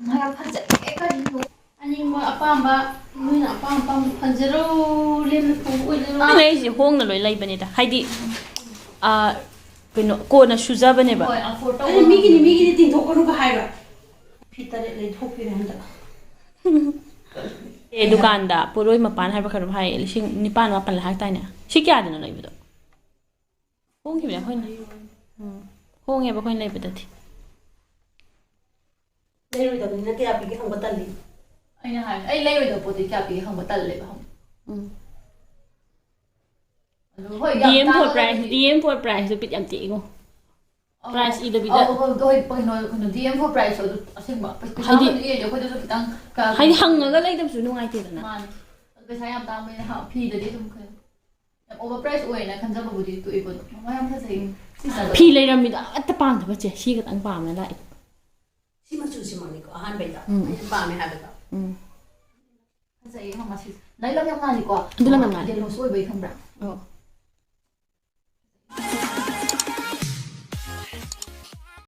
ꯃꯥ ꯌꯥꯝ ꯐꯖꯩꯌꯦ, ꯀꯔꯤꯅꯣ? ꯑꯅꯤꯡꯕ ꯑꯄꯥꯝꯕ, ꯅꯣꯏꯅ ꯑꯄꯥꯝ ꯑꯄꯥꯝꯕ ꯈꯟꯖꯔꯣ, ꯂꯦꯝꯅ ꯊꯣꯡꯕ ꯑꯣꯏꯖꯔꯣ꯫ ꯑꯩꯅ ꯑꯩꯁꯦ ꯍꯣꯡꯅ ꯂꯣꯏ ꯂꯩꯕꯅꯤꯗ, ꯍꯥꯏꯗꯤ, ꯑ, ꯀꯩꯅꯣ, ꯀꯣꯟꯅ ꯁꯨꯖꯕꯅꯦꯕ꯫ ꯍꯣꯏ, afford ꯇꯧꯕ ꯑꯩ ꯃꯤꯒꯤꯅꯤ, ꯉꯝꯕ꯫ ꯃꯤꯒꯤꯅꯤ ꯇꯤꯡꯊꯣꯛꯀꯅꯨꯒ ꯍꯥꯏꯕ꯫ ꯐꯤ ꯇꯔꯦꯠ ꯂꯩꯊꯣꯛꯄꯤꯔꯦ ꯍꯟꯗꯛ꯫ ꯑꯦ, ꯗꯨꯀꯥꯟꯗ ꯄꯣꯠꯂꯣꯏ ꯃꯄꯥꯟ ꯍꯥꯏꯕ ꯈꯔ ꯍꯥꯏ, ꯂꯤꯁꯤꯡ ꯅꯤꯄꯥꯟ ꯃꯥꯄꯟ ꯍꯥꯏ ꯇꯥꯏꯅꯦ꯫ ꯁꯤ ꯀꯌꯥꯗꯅꯣ ꯂꯩꯕꯗꯣ? ꯍꯣꯡꯈꯤꯕꯅꯦ ꯑꯩꯈꯣꯏꯅ꯫ ꯎꯝ꯫ ꯍꯣꯡꯉꯦꯕ ꯑꯩꯈꯣꯏꯅ ꯂꯩꯕꯗꯗꯤ꯫ ꯂꯩꯔꯣꯏꯗꯕꯅꯤꯅ ꯀꯌꯥ ꯄꯤꯒꯦ ꯍꯪꯕ ꯇꯜꯂꯤ꯫ ꯑꯩꯅ ꯍꯥꯏ ꯑꯩ ꯂꯩꯔꯣꯏꯗꯕ ꯄꯣꯠꯇꯤ ꯀꯌꯥ ꯄꯤꯒꯦ ꯍꯪꯕ ꯇꯜꯂꯦꯕ ꯍꯪꯕ꯫ ꯎꯝ꯫ ꯑꯗꯨ ꯍꯣꯏ, ꯌꯥꯝ DM for price, ꯇꯥꯡꯉꯒꯗꯤ DM for price ꯗꯨ ꯕꯤꯠ ꯌꯥꯝ ꯇꯦꯛꯏꯉꯣ꯫ ꯑꯧ, Price ꯏꯗꯕꯤꯗ꯫ ꯑꯧ, ꯑꯧ, ꯍꯣꯏ, ꯀꯩꯅꯣ, ꯀꯩꯅꯣ, DM for price ꯑꯗꯨ ꯑꯁꯦꯡꯕ ꯄꯩꯁꯥ ꯍꯥꯏꯗꯤ ꯑꯃꯗꯤ ꯌꯦꯡꯗꯦ, ꯑꯩꯈꯣꯏꯗꯁꯨ ꯈꯤꯇꯪ ꯀ- ꯍꯥꯏꯗꯤ ꯍꯪꯉꯒ ꯂꯩꯗꯕꯁꯨ ꯅꯨꯡꯉꯥꯏꯇꯦꯗꯅ꯫ ꯃꯥꯅꯦ꯫ ꯑꯗꯨ ꯄꯩꯁꯥ ꯌꯥꯝ ꯇꯥꯡꯕꯅꯤꯅ ꯍꯥ, ꯐꯤꯗꯗꯤ ꯑꯗꯨꯝ ꯈꯔ ꯌꯥꯝ over price ꯑꯣꯏꯌꯦꯅ ꯈꯟꯖꯕꯕꯨꯗꯤ ꯊꯣꯛꯏꯀꯣ, ꯑꯗꯣ ꯃꯃꯜ ꯌꯥꯝ ꯐꯖꯩ꯫ ꯁꯤ ꯆꯥꯗꯣ꯫ ꯐꯤ ꯂꯩꯔꯝꯃꯤꯗꯣ ꯑꯃꯠꯇ ꯄꯥꯝꯗꯕ ꯆꯦ, ꯁꯤ ꯈꯛꯇꯪ ꯄꯥꯝꯃꯦ ꯂꯥꯛꯑꯦ꯫ ꯁꯤ ꯃꯆꯨꯁꯤꯃꯛꯅꯤꯀꯣ ꯑꯍꯥꯟꯕꯩꯗ ꯎꯝ꯫ ꯑꯩꯅ ꯄꯥꯝꯃꯦ ꯍꯥꯏꯕꯗꯣ꯫ ꯎꯝ꯫ ꯐꯖꯩꯌꯦ ꯃꯃꯥ ꯁꯤ꯫ ꯂꯥꯏ ꯂꯝ ꯌꯥꯝ ꯉꯥꯜꯂꯤꯀꯣ꯫ ꯑꯗꯨ ꯂꯝ ꯌꯥꯝ ꯉꯥꯜꯂꯤ꯫ Yellow ꯁꯨ ꯑꯣꯏꯕꯩ ꯈꯪꯕ꯭ꯔꯥ? ꯑꯣ꯫